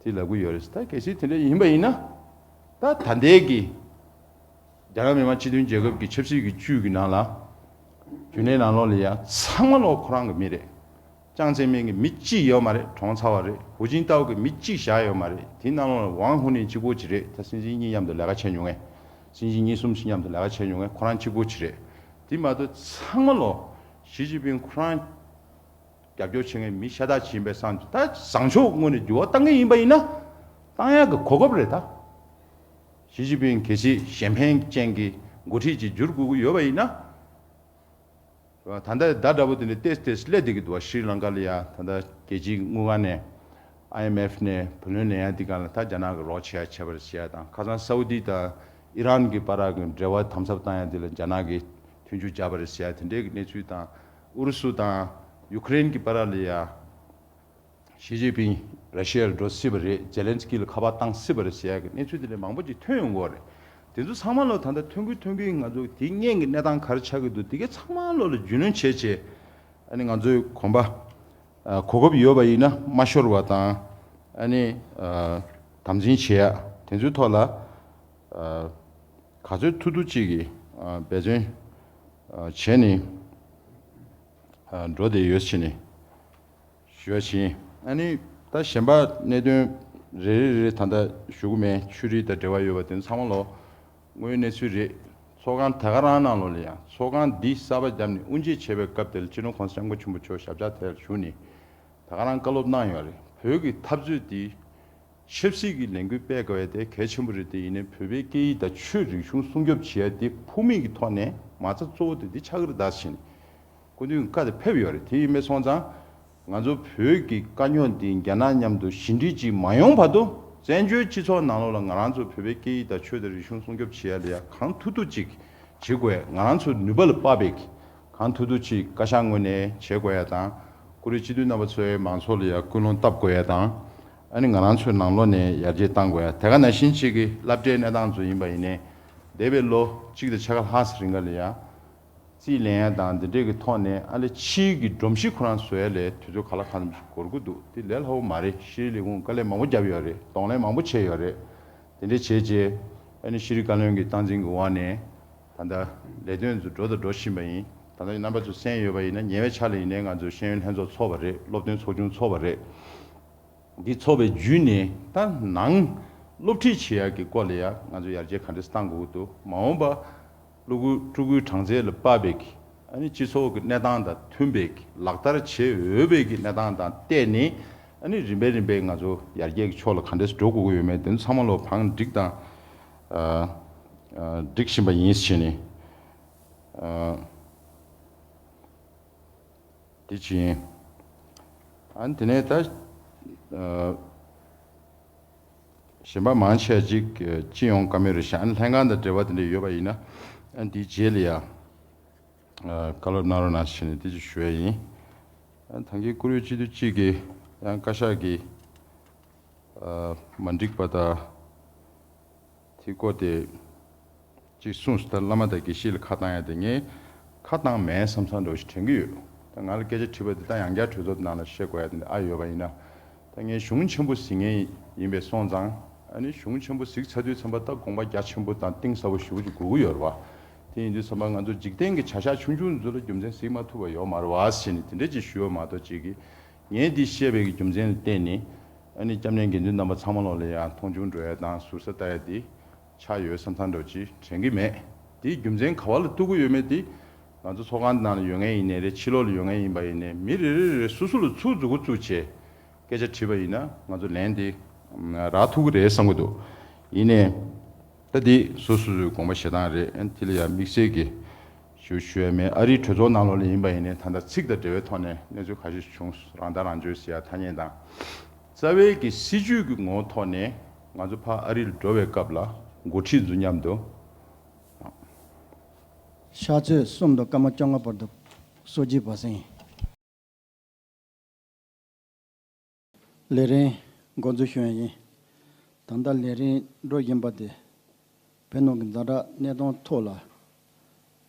དེ་ལབ་ཀྱི་ཡོད་རེད། ད་གལ་སྲིད་དེ་འདྲ་ཡིན་པ་ཡིན་ན། ད་ད་ལྟའི་གི་རྒྱ་ནག་མི་དམངས་སྤྱི་མཐུན་རྒྱལ་ཁབ་ཀྱི་ཆབ་སྲིད་ཀྱི་བཅུད་ཀྱི་ནང་ལ། རྒྱུན་ལས་ནང་ལོགས་ལ་ཡ་ཚང་མ་ལོག་ཁོ་རང་གི་མི་རེད། ཅང་ཙེ་མིན་གྱི་མི་གཅིག་ཡོད་མ་རེད། གྲོངས་ཚར་བ་རེད། ཧུའུ་ཅིན་ཏའོ་གི་མི་གཅིག་བཞག་ཡོད་མ་རེད། དེ་ནང་ལོགས་ལ་ཝང་ཧུ་ནིང་གཅིག་པོ་ཅིག་རེད། ད་སྲིད་འཛིན་གཉིས་མཉམ་དུ་ལས་ཀ་བྱས་མྱོང་ངས། སྲིད་འཛིན་གཉིས་གསུམ་ཞིག་མཉམ་དུ་ལས་ཀ་བྱས་མྱོང་ངས། ཁོ་རང་གཅིག་པོ་ཅིག་རེད། དེ་མ་གཏོགས་ཚང་མ་ལོ་ཞི་ཅིན་ཕིང་ཁོ་རང་རྒྱབ་སྐྱོར་བྱེད་མཁན་མི་ཤ་སྟག་ཅིག་ཡིན་པའི་བསམ། ད་བཟང་ཕྱོགས་ངོས་ནས་འགྱུར་བ་གཏང་གི་ཡིན་པ་ཡིན་ན། གཏང་ཡག་གི་གོ་སྐབས་རེད་ད། ཞི་ཅིན་ཕིང་གལ་སྲིད་གཞན་ཕན་ཅན་གྱི་འགོ་ཁྲིད་ཅིག་འགྱུར་དགོས་ཀྱི་ཡོད་པ་ཡིན་ན། ད་ལྟ་ཟླ་འདྲ་པོ་དེ་འདྲ་ཏེས་ཏེས་སླེབས་བསྡད་ཀྱི་འདུག་བ། ཤྲི་ལང་ཀ་ལ་ཡ་ད་ལྟ་རྒྱལ་སྤྱིའི་དངུལ་ཁང་ནས་ཨའི་ཨེམ་ཨེཕ་ནས་བུ་ལོན་ལེན་ཡ་འདི་ག་ལ་ད་རྒྱ་ནག་གི་རོགས་བྱེད་ཡ་བྱས་པ་རེད་ཟེར་ཡ་དང་། ཁ་སང་སའུ་ཌི་དང་ཨི་རན་གྱི་བར་གྱི་འབྲེལ་བ་དམ་ཟབ་བཏང་ཡ་འདི་ལ་རྒྱ་ནག་གིས་མཐུན་འགྱུར་བརྒྱབ་པ་རེད་ཟེར་ཡ་དེ་འདྲའི་གི་གནས་ཚུལ་དང་། ཨུ་རུ་སུ་དང་ཡུ་ཁུ་རེན་གྱི་བར་ལ་ཡ། ཞི་ཅིན་ཕིང་ར་ཤི་ཡར་འགྲོ་སྲིད་པ་རེད། ཛེ་ལན་སི་ཀི་ལ་ཁ་པར་བཏང་སྲིད་པ་རེད་ཟེར་ཡག་གི་གནས་ཚུལ་དེ་འདྲ་མང་པོ་ཅིག་ཐོན་ཡོང་གི་ཡོད་རེད། དེ་ཚོ་ཚང་མ་ལོ་ད་ལྟ་ཐོན་གི་ཐོན་གི་ང་ཚོ་དེ་སྔོན་གྱི་གནས་སྟངས་ག་རེ་ཆགས་ཀྱི་འདུག་དེ་གའི་ཚང་མ་ལོ་ལ་རྒྱུས་ལོན་བྱས་བྱས། ཨ་ནི་ང་ཚོའི་གོམ་པ་ཨ་གོ་སྐབས་ཡོད་པ་ཡིན་ན་མ་ཤོར་བ་དང་། ཨ་ནི་ཨ་དམ་འཛིན་བྱེད་ཡག་དེ་ཚོའི་ཐོག་ལ་ཨ་ག་ཚོད་ཐུབ་ཐུབ་ཅིག་གི་ཨ་འབད་བརྩོན་ཨ་བྱས་ནས་ཨ་འགྲོ་བསྡད་ཡོད་ཟེར་ནས། ཞུ་བ་བྱིན། ཨ་ནི་ད་གཞན་པ་གནད་དོན་རེ་རེ་རེ་ད་ལྟ་ཞུ་གི་མེད། ཆོས་རིག་དང་འབྲེལ་བ་ཡོད་པ་དེ་ཚོ་ཚང་མ་ལོ་དངོས་ཡོད་གནས་ཚུལ་རེད། ཚོགས་ཁང་ད་ག་རང་ནང་ལོགས་ལ་ཡང་ཚོགས་ཁང་འདི་གསར་པ་བརྒྱབ་ནས་དབུ་འབྱེད་བྱས་པའི་སྐབས་དེ་ལ་སྤྱི་ནོར་༸གོང་ས་༸སྐྱབས་མགོན་ཆེན་པོ་མཆོག་ཞབས་བཀྱག་དེར་བཞུགས་ནས་ད་ག་རང་བཀའ་སློབ་གནང་ཡོད་རེད། བོད་ཀྱི་འཐབ་རྩོད་འདི་ཆབ་སྲིད་ཀྱི་ལས་འགུལ་སྤེལ་དགོས་ཡ་དེ་གལ་ཆེན་པོ་རེད། དེ་ཡིན་ནའི་བོད་པའི་སྐད་ཡིག་དང་ཆོས་རིག་གཞུང་སྲུང་སྐྱོབ་བྱེད་ཡ་དེ་ཕུགས་དམིགས་ཀྱི་ཐོག་ནས་མ་རྩ་གཙོ་བོ་དེ་འདི་ཆགས་ཀྱི་རེད་ད་ཟེར་ནས། སྐུ་མདུན་བཀའ་དེ་ཕེབས་ཡོད་རེད། དེ་ཡིན་པས་སོང་ཙང་། ང་ཚོ་བོད་ཀྱི་དཀའ་རྙོག་འདི་རྒྱ་ནག་མཉམ་དུ་ཞི་འགྲིག་ཅིག་མ་ཡོང་བར་དུ་བཙན་བྱོལ་སྤྱི་ཚོགས་ནང་ལོགས་ལ་ང་རང་ཚོ་བོད་པའི་སྐད་ཡིག་དང་ཆོས་དང་རིག་གཞུང་སྲུང་སྐྱོབ་བྱེད་ཡ་ལ་ཡ་གང་ཐུབ་ཐུབ་ཅིག་བྱེད་དགོས་ཡ། ང་རང་ཚོ་ནུས་པ་ལ་དཔག་པའི་གང་ཐུབ་ཐུབ་ཅིག་བཀའ་ཤག་ངོས་ནས་བྱེད་དགོས་ཡ་དང་། བཀུར་འོས་སྤྱི་འཐུས་རྣམ་པ་ཚོས་མང་ཚོགས་ལ་ཡ་སྐུལ་སློང་བཏབ་དགོས་ཡ་དང་། ཨ་ནི་ང་རང་ཚོའི་ནང་ལོགས་ནས་ཡར་རྒྱས་གཏང་དགོས་ཡ། དེ་ག་ནང་བཞིན་ཅིག་གི་སློབ་གྲྭའི་གནས་སྟངས་ཚོ་ཡིན་པ་ཡིན་ནའི་འདས་པའི་ལོ་གཅིག་དང་ཕྱེད་ཀ་ལྷག་ཙམ་རིང་ག་ལ་ཡ། རྩིས་ལེན་ཡ་དང་འདི་འདྲས་ཀྱི་ཐོག་ནས་ཨ་ལེ་ཕྱིའི་གི་སྒྲོམ་གཞི་ཁོ་རང་བཟོ་ཡ་ལས་དུས་ཚོད་ག་ལ་གང་འཚམ་ཞིག་འགོར་གི་འདུག་དེ་ལས་སླ་བོ་མ་རེད། ཤེས་རིག་ལས་ཁུངས་དཀའ་ལས་མང་པོ་བརྒྱབ་ཡོད་རེད། གདོང་ལེན་མང་པོ་བྱས་ཡོད་རེད། དེ་འདྲས་བྱས་རྗེས་ཨ་ནི་ཤེས་རིག་བཀའ་བློན་གྱི་སྟངས་འཛིན་གྱི་འོག་ནས་ད་ལྟ་ལས་དོན་ཚོ་འགྲོ་དང་འགྲོ་བཞིན་པ་ཡིན། ད་ལྟ་རྣམ་པ་ཚོ་གསན་ཡོད་པ་ཡིན་ན་ཉེ་བའི་ཆར་ལ་ཡིན་ནའི་ང་ཚོ་ཤེས་ཡོན་ལྷན་ཚོགས་ཚོགས་པ་རེད། སློབ་སྟོན་ཚོགས་ཆུང་ཚོགས་པ་རེད། འདི་ཚོགས་པའི་བརྒྱུད་ནས་ད་ནང་སློབ་ཁྲིད་བྱེད་ཡག་གི་སྐོར་ལ་ཡང་ང་ཚོ་ཡར་རྒྱས་ག་འདྲས་གཏང་དགོས་ཀྱི་འདུག་མ་འོངས་པ་སློབ་ཕྲུག་ཕྲུ་གུའི་གྲངས་ཚད་ལ་དཔག་པའི་གི་ཨ་ནི་སྤྱི་ཚོགས་ཀྱི་གནས་སྟངས་དང་མཐུན་པའི་གི་ལག་བསྟར་བྱེད་འོས་པའི་གི་གནས་སྟངས་དང་བལྟས་ནས་ཨ་ནི་རིམ་པས་རིམ་པས་ང་ཚོ་ཡར་རྒྱས་ཀྱི་ཕྱོགས་ལ་ག་འདྲས་འགྲོ་དགོས་ཀྱི་ཡོད་མེད་དེ་ཚོ་ཚང་མ་ལོ་བང་སྒྲིག་དང་ཨ་ཨ་སྒྲིག་བཞིན་པ་ཡིན་ཟེར་ནས་ཨ། དེ་བཞིན། ཨ་ནི་དེ་ནས་ད། ཨ། གཞན་པ་མང་ཆེ་ཅིག་སྤྱི་ཡོངས་བཀའ་མོལ་རེ་བཞག་ཨ་ནི་ལྷན་ཁང་དང་འབྲེལ་བ་དེ་འདྲ་ཡོད་པ་ཡིན་ན། ཨ་ནི་དེའི་རྗེས་ལ་ཡང་། ཨ། བཀའ་སློབ་གནང་རོགས་གནང་ཞེས་ནས་དེ་ཅིག་ཞུ་ཡ་ཡིན། ཨ་ནི་ད་གིན་བཀུར་འོས་སྤྱི་འཐུས་གཅིག་གིས་ཡང་བཀའ་ཤག་གི། ཨ། མ་འགྲིག་པ་དང་། དེའི་སྐོར་དེ་གཅིག་གསུངས་སོང་། ད་བླ་མ་དང་དགེ་བཤེས་ལ་ཁ་བཏང་ཡ་དེ་ངས་ཁ་བཏང་མེད་བསམ་བསམ་འདྲ་བོ་ཞིག་དྲན་གྱི་ཡོད། ད་ང་ལ་སྐད་ཆ་དྲིས་པ་དེ་ད་ཡང་བསྐྱར་གྲོས་ཚོགས་ནང་ལ་བཤད་དགོས་ཡ་དེ་འདྲ་ཨ་ཡོད་པ་ཡིན་ན། ད་ངས་གཞུང་ཆེན་པོ་གཟིགས་མཁན་ཡིན་པས་སོང་ཙང་། ཨ་ནི་གཞུང་ཆེན་པོ་གཟིགས་ཚར་དུས་ཙམ་པ་ད་དགོངས་པ་རྒྱ་ཆེན་པོ་དང་གཏིང་ཟབ་པོ་ཞེ་པོ་ཅིག་དགོས་ཀྱི་ཡོད་རེད་བ། དེ་ཡིན་དུས་ཙམ་པ་ང་ཚོ་འཇིག་རྟེན་གྱི་བྱ་གཞག་ཆུང་ཆུང་ཚོ་ལ་རྒྱུ་མཚན་གཟིགས་མ་ཐུབ་པ་ཡོད་མ་རེད་བ་ཟེར་ནས་དེ་འདྲ་ཅིག་ཞུས་པ་མ་གཏོགས་ཅིག་གིས། ངས་འདི་བཤད་པའི་རྒྱུ་མཚན་ལ་བརྟེན་ནས་ཨ་ནི་སྐྱབས་གནས་དགེ་འདུན་རྣམ་པ་ཚང་མ་ལོག་ལ་ཡང་མཐོང་ཆུང་འགྲོ་ཡ་དང་ཟུར་ཟ་ལྟ་ཡ་འདི་ཆགས་ཡོད་བསམ་བསམ་འདྲ་ཅིག་དྲན་གྱི་མེད། དེའི་རྒྱུ་མཚན་ག་བ་ལ་གཏུག་གི་ཡོད་མེད་དེ་ང་ཚོ་ཚོགས་ཁང་ནང་ལ་ཡོད་མཁན་ཡིན་ནའི་རེད། ཕྱི་ལོགས་ལ་ཡོད་མཁན་ཡིན་པ་ཡིན་ནའི་མི་རེ་རེ་རེ་སོ་སོ་ལ་ཚུར་མཛུབ་གུ་བཙུགས་བྱས་སྐད་ཆ་དྲིས་པ་ཡིན་ན་ང་ཚོ་ལན་དེ་རག་ཐུབ་ཀྱི་རེད་བསམ་གྱི་འདུག་ཡིན་ནའི། ད་འདི་སོ་སོ་སོའི་དགོངས་པ་བཞེས་སྟངས་རེད། ཨ་ནི་དེ་ལ་ཡང་དམིགས་བསལ་གྱི་ཞུ་ཞུ་ཡ་མེད། ཨ་རིའི་གྲོས་ཚོགས་ནང་ལོགས་ལ་ཡིན་པ་ཡིན་ནའི་ད་ལྟ་ཚིག་དང་འབྲེལ་བའི་ཐོག་ནས་གནས་ཚུལ་ཁ་ཤས་ཤིག་བྱུང་སོང་། རང་ཐག་རང་གཅོད་ཟེར་ཡ་ཐ་སྙད་དང་། རྩ་བའི་གི་སྲིད་ཇུས་ཀྱི་ངོ་བོ་ཐོག་ནས་ང་ཚོ་ཕར་ཨ་རི་ལ་འགྲོ་བའི་སྐབས་ལ་འགོ་ཁྲིད་ཚོ་མཉམ་དུ། ཕྱག་ཚོད་གསུམ་དང་སྐར་མ་བཅོ་ལྔ་བར་དུ་སོ་བརྒྱད་པ་སེང་། ལས་རིམ་འགོ་འཛུགས་ཞུ་ཡ་ཡིན། ད་ལྟ་ལས་རིམ་འགྲོ་བཞིན་པ་དེ་བོད་ནང་གི་ཛ་དྲག་གནས་སྟངས་ཐོག་ལ་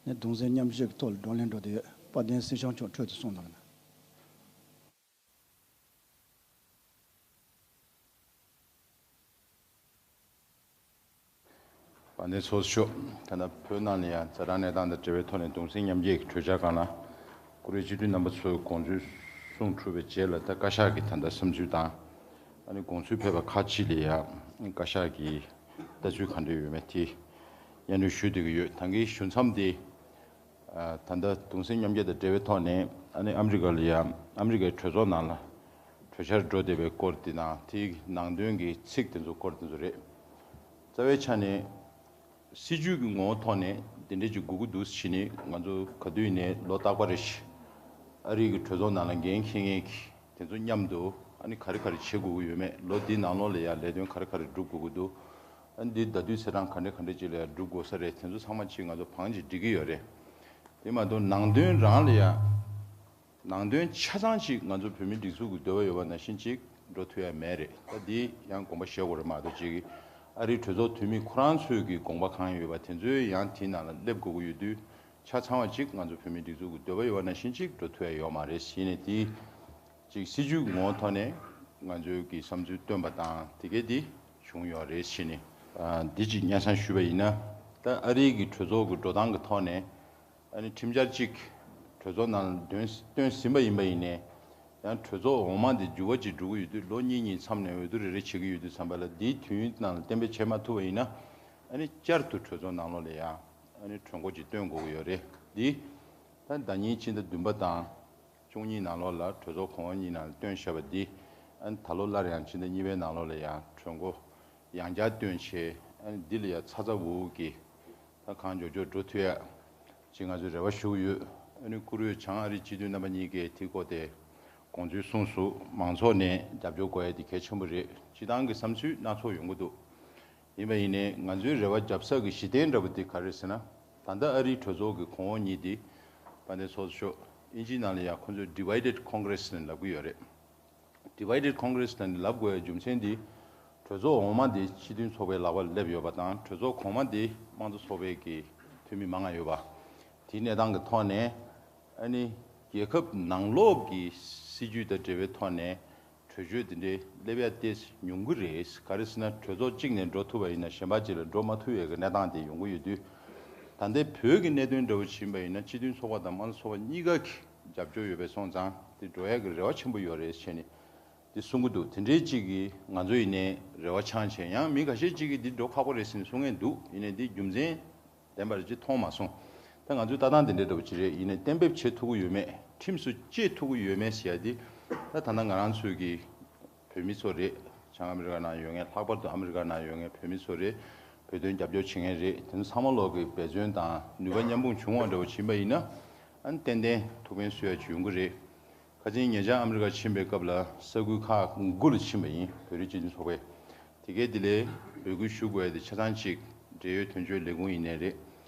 ནས་གདུང་སེམས་མཉམ་སྐྱེད་ཀྱི་ཐོག་ལ་བགྲོ་གླེང་འགྲོ་བསྡད་ཡོད། དཔལ་ལྡན་སྲིད་སྐྱོང་མཆོག་འཕྲོས་དུ་གསུངས་གནང་གནང་། དཔལ་ལྡན་ཚོགས་གཙོ་མཆོག་ད་ལྟ་བོད་ནང་ལ་ཡང་ཛ་དྲག་གནས་སྟངས་དང་འབྲེལ་བའི་ཐོག་ནས་གདུང་སེམས་མཉམ་སྐྱེད་ཀྱི་གྲོས་འཆར་སྒང་ལ་བཀུར་འོས་སྤྱི་འཐུས་རྣམ་པ་ཚོའི་དགོངས་ཚུལ་ གསུངས་གྲུབ་པའི་རྗེས་ལ་ད་བཀའ་ཤག་གི་ད་ལྟ་བསམ་ཚུལ་དང་། ཨ་ནི་དགོངས་ཚུལ་ཕེབས་པ་ཁག་ཅིག་ལ་ཡང་བཀའ་ཤག་གི་ལྟ་ཚུལ་ག་འདྲ་ཡོད་མེད་དེ་སྙན་སྒྲོན་ཞུ་བསྡད་ཀྱི་ཡོད། ད་གིན་ཞུ་མཚམས་དེ། ཨ། ད་ལྟ་གདུང་སེམས་མཉམ་སྐྱེད་དང་འབྲེལ་བའི་ཐོག་ནས། ཨ་ནི་ཨ་མི་རི་ཀ་ལ་ཡང་ཨ་མི་རི་ཀའི་གྲོས་ཚོགས་ནང་ལ་གྲོས་འཆར་འགྲོ་བསྡད་པའི་སྐོར་དེ་དང་། དེའི་ནང་དོན་གྱི་ཚིག་དེ་ཚོ་སྐོར་དེ་ཚོ་རེད། རྩ་བའི་ཆ་ནས་སྲིད་ཇུས་ཀྱི་ངོ་བོ་ཐོག་ནས་དེ་འདྲས་ཅིག་དགོས་ཀྱི་འདུག་ཟེར་ནས། ང་ཚོ་ག་དུས་ཡིན་ནའི་ལོ་རྟག་པ་རེ་བཞིན་ཨ་རིའི་གི་གྲོས་ཚོགས་ནང་ལ་འགན་འཁྱེར་མཁན་གྱི་དེ་ཚོ་མཉམ་དུ། ཨ་ནི་ག་རེ་ག་རེ་བྱེད་དགོས་ཀྱི་ཡོད་མེད། ལོ་འདིའི་ནང་ལོགས་ལ་ཡང་ལས་དོན་ག་རེ་ག་རེ་སྒྲུབ་དགོས་ཀྱི་འདུག་ཨ་ནི་འདི་ཟླ་དུས་ཚེས་གྲངས་ག་འདྲ་ག་འདྲ་ཅིག་ལ་ཡང་སྒྲུབ་དགོས་ས་རེད། དེ་ཚོ་ཚང་མ་ཅིག་ང་ཚོ་བང་ཅིག་སྒྲིག་གི་ཡོད་རེད། དེ་མ་གཏོགས་ནང་དོན་རང་ལ་ཡང་། ནང་དོན་ཆ་ཚང་ཅིག་ང་ཚོ་བོད་མིའི་སྒྲིག་འཛུགས་ཀྱི་འདོད་པ་ཡོད་པ་ནང་བཞིན་ཅིག་འགྲོ་ཐུབ་ཡ་མེད་རེད། ད་འདི་ཡང་དགོངས་པ་བཞེས་དགོས་རེད་མ་གཏོགས། ཅིག་ཨ་རིའི་གྲོས་ཚོགས་འཐུས་མི་ཁོ་རང་ཚོས་ཀྱི་དགོངས་པ་གང་ཡོད་པ་དེ་ཚོའི་ཡང་དེའི་ནང་ལ་སླེབས་དགོས་ཀྱི་ཡོད་དུས། ཆ་ཚང་བ་ཅིག་ང་ཚོ་བོད་མིའི་སྒྲིག་འཛུགས་ཀྱི་འདོད་པ་ཡོད་པ་ནང་བཞིན་ཅིག་འགྲོ་ཐུབ་ཡ་ཡོད་མ་རེད། ཡིན་ནའི་དེ་ཅིག་སྲིད་ཇུས་ངོ་བོ་ཐོག་ནས་ང་ཚོའི་གི་བསམ་ཚུལ་བཏོན་པ་དང་དེ་གས་དེ་བྱུང་ཡོད་རེད། ཡིན་ནའི་ཨ། འདི་ཅིག་སྙན་སེང་ཞུས་པ་ཡིན་ན། ད་ཨ་རིའི་གི་གྲོས་ཚོགས་ཀྱི་འགྲོ་སྟངས་ཀྱི་ཐོག་ནས། ཨ་ནི་ཁྲིམས་འཆར་གཅིག་གྲོས་ཚོགས་ནང་ལ་འདོན་བཏོན་ཟིན་པ་ཡིན་པ་ཡིན་ནའི། ཡང་གྲོས་ཚོགས་འོག་མ་འདི་འགྱུར་བ་ཅིག་འགྲོ་གི་ཡོད་དུས། ལོ་གཉིས་གཉིས་མཚམས་ནས་འོས་བསྡུ་རེ་རེ་བྱེད་ཀྱི་ཡོད་དུས་ཙམ་པ་ལ། འདིའི་དུས་ཡུན་ནང་ལ་གཏན་འབེབས་བྱེད་མ་ཐུབ་པ་ཡིན་ན། ཨ་ནི་བསྐྱར་དུ་གྲོས་ཚོགས་ནང་ལོགས་ལ་ཡང་ཨ་ནི་གྲོས་འགོ་ཅིག་བཏོན་དགོས་ཀྱི་ཡོད་རེད། འདི་ད་ཟླ་ཉིན་ཕྱི་ཟླ་བདུན་པ་དང་བཅུ་གཉིས་ནང་ལོགས་ལ། གྲོས་ཚོགས་གོང་འོག་གཉིས་ནང་ལ་བཏོན་བཞག་པ་འདི། ཨ་ནི་ད་ལོ་སླར་ཡང་ཕྱི་ཟླ་གཉིས་པའི་ནང་ལོགས་ལ་ཡང་གྲོས་འགོ་ཡང་བསྐྱར་བཏོན་བྱས། ཨ་ནི་འདི་ལ་ཡང་ཚ་ཚ་འུར་འུར་གྱིས་ད་གང་མགྱོགས་མགྱོགས་འགྲོ་ཐུབ་ཡ་ཅིག་ང་ཚོས་རེ་བ་ཞུ་གི་ཡོད། ཨ་ནི་བཀུར་འོས་བྱང་ཨ་རིའི་སྤྱི་འཐུས་རྣམ་པ་གཉིས་ཀས་དེའི་སྐོར་དེ་དགོངས་ཚུལ་གསུངས་སོང་། མང་ཚོགས་ནས་རྒྱབ་སྐྱོར་དགོས་ཡ་དེ་གལ་ཆེན་པོ་རེད། སྤྱི་བཏང་གི་བསམ་ཚུལ་སྣ་ཚོགས་ཡོང་གི་འདུག་ཡིན་པ་ཡིན་ནའི་ང་ཚོའི་རེ་བ་རྒྱབ་ས་གི་གཞི་རྟེན་འདྲ་པོ་དེ་ག་རེ་རེད་ཟེར་ན། ད་ལྟ་ཨ་རིའི་གྲོས་ཚོགས་ཀྱི་གོང་འོག་གཉིས་དེ། དཔལ་ལྡན་ཚོགས་གཙོ་མཆོག་དབྱིན་ཇིའི་ནང་ལ་ཡང་ཁོ་ཚོས་Divided Congress ནས་ལབ་ཀྱི་ཡོད་རེད། Divided Congress ནས་ལབ་དགོས་པའི་རྒྱུ་མཚན་དེ། གྲོས་ཚོགས་འོག་མ་དེ་སྤྱི་མཐུན་ཚོགས་པའི་ལག་པར་སླེབས་ཡོད་པ་དང་། གྲོས་ཚོགས་གོང་མ་དེ་དམངས་གཙོ་ཚོགས་པའི་གི་འཐུས་མི་མང་ང་ཡོད་པ། དེའི་གནས་སྟངས་ཀྱི་ཐོག་ནས། ཨ་ནི་རྒྱལ་ཁབ་ནང་ལོགས་ཀྱི་སྲིད་ཇུས་དང་འབྲེལ་བའི་ཐོག་ནས་གྲོས་ཆོད་དེ་འདྲའི་སླེབས་ཡ་ཏོག་ཙམ་ཉུང་གི་རེད། ག་རེ་ཟེར་ན། གྲོས་ཚོགས་གཅིག་ནས་འགྲོ་ཐུབ་པ་ཡིན་ན་གཞན་པ་གཅིག་ལ་འགྲོ་མ་ཐུབ་ཡས་ཀྱི་གནས་སྟངས་དེ་ཡོང་གི་ཡོད་དུས། ད་ལྟའི་བོད་ཀྱི་གནད་དོན་འདྲ་བོ་ཕྱིན་པ་ཡིན་ན། སྤྱི་མཐུན་ཚོགས་པ་དང་དམངས་གཙོ་ཚོགས་པ་གཉིས་ཀ་གི་རྒྱབ་སྐྱོར་ཡོད་པའི་སོང་ཙང་། དེ་འགྲོ་ཡས་ཀྱི་རེ་བ་ཆེན་པོ་ཡོད་རེད་ཟེར་ནས་དེ་གསུང་གི་འདུག་དེ་འདྲའི་གཅིག་གིས་ང་ཚོ་ཡིན་ནའི་རེ་བ་འཆང་བྱས། ཡང་མི་ཁ་ཤས་གཅིག་གིས་འདི་འགྲོ་ཁག་པོ་རེད་ཟེར་ནས་གསུང་མཁན་འདུག་ཡིན་ནའི་འདི་རྒྱུ་མཚན་ལྡན་པ་རེད་ཅེས་མཐོང་མ་སོང་། ད་ང་ཚོའི་ལྟ་སྟངས་དེ་འདྲའི་འདྲ་བོ་ཅིག་རེད། ཡིན་ནའི་གཏན་འབེབས་བྱེད་ཐུབ་ཀྱི་ཡོད་མེད། ཁྲིམས་སུ་བཅད་ཐུབ་ཀྱི་ཡོད་མེད་ཟེར་ཡ་དེ། ད་ད་ལྟ་ང་རང་ཚོའི་གི་བོད་མི་ཚོ་རེད། བྱང་ཨ་མི་རི་ཀ་ནང་ཡོད་མཁན། ལྷག་པར་དུ་ཨ་མི་རི་ཀ་ནང་ཡོད་མཁན་བོད་མི་ཚོ་རེད། བོད་དོན་རྒྱབ་སྐྱོར་བྱེད་མཁན་རེད། དེ་ཚོ་ཚང་མ་ལོག་གི་འབད་བརྩོན་དང་ནུས་པ་མཉམ་སྤུངས་བྱུང་བ་འདྲ་བོ་ཕྱིན་པ་ཡིན་ན། ཨ་ནི་ཏན་ཏན་ཐུགས་ཕན་གསོས་ཡ་ཅིག་ཡོང་གི་རེད། ཁ་སང་ཉེ་ཆར་ཨ་མི་རི་ཀ་ཕྱིན་པའི་སྐབས་ལ་ས་ཁུལ་ཁག་དགུ་ལ་ཕྱིན་པ་ཡིན། བོད་རིགས་སྤྱི་མཐུན་ཚོགས་པའི། དེ་གའི་དེ་ལས་འབོད་སྐུལ་ཞུ་དགོས་ཡ་དེ་ཆ་ཚང་གཅིག་འབྲེལ་ཡོད་དོན་གཅོད་ལས་ཁུངས་ཡིན་ནའི་རེད།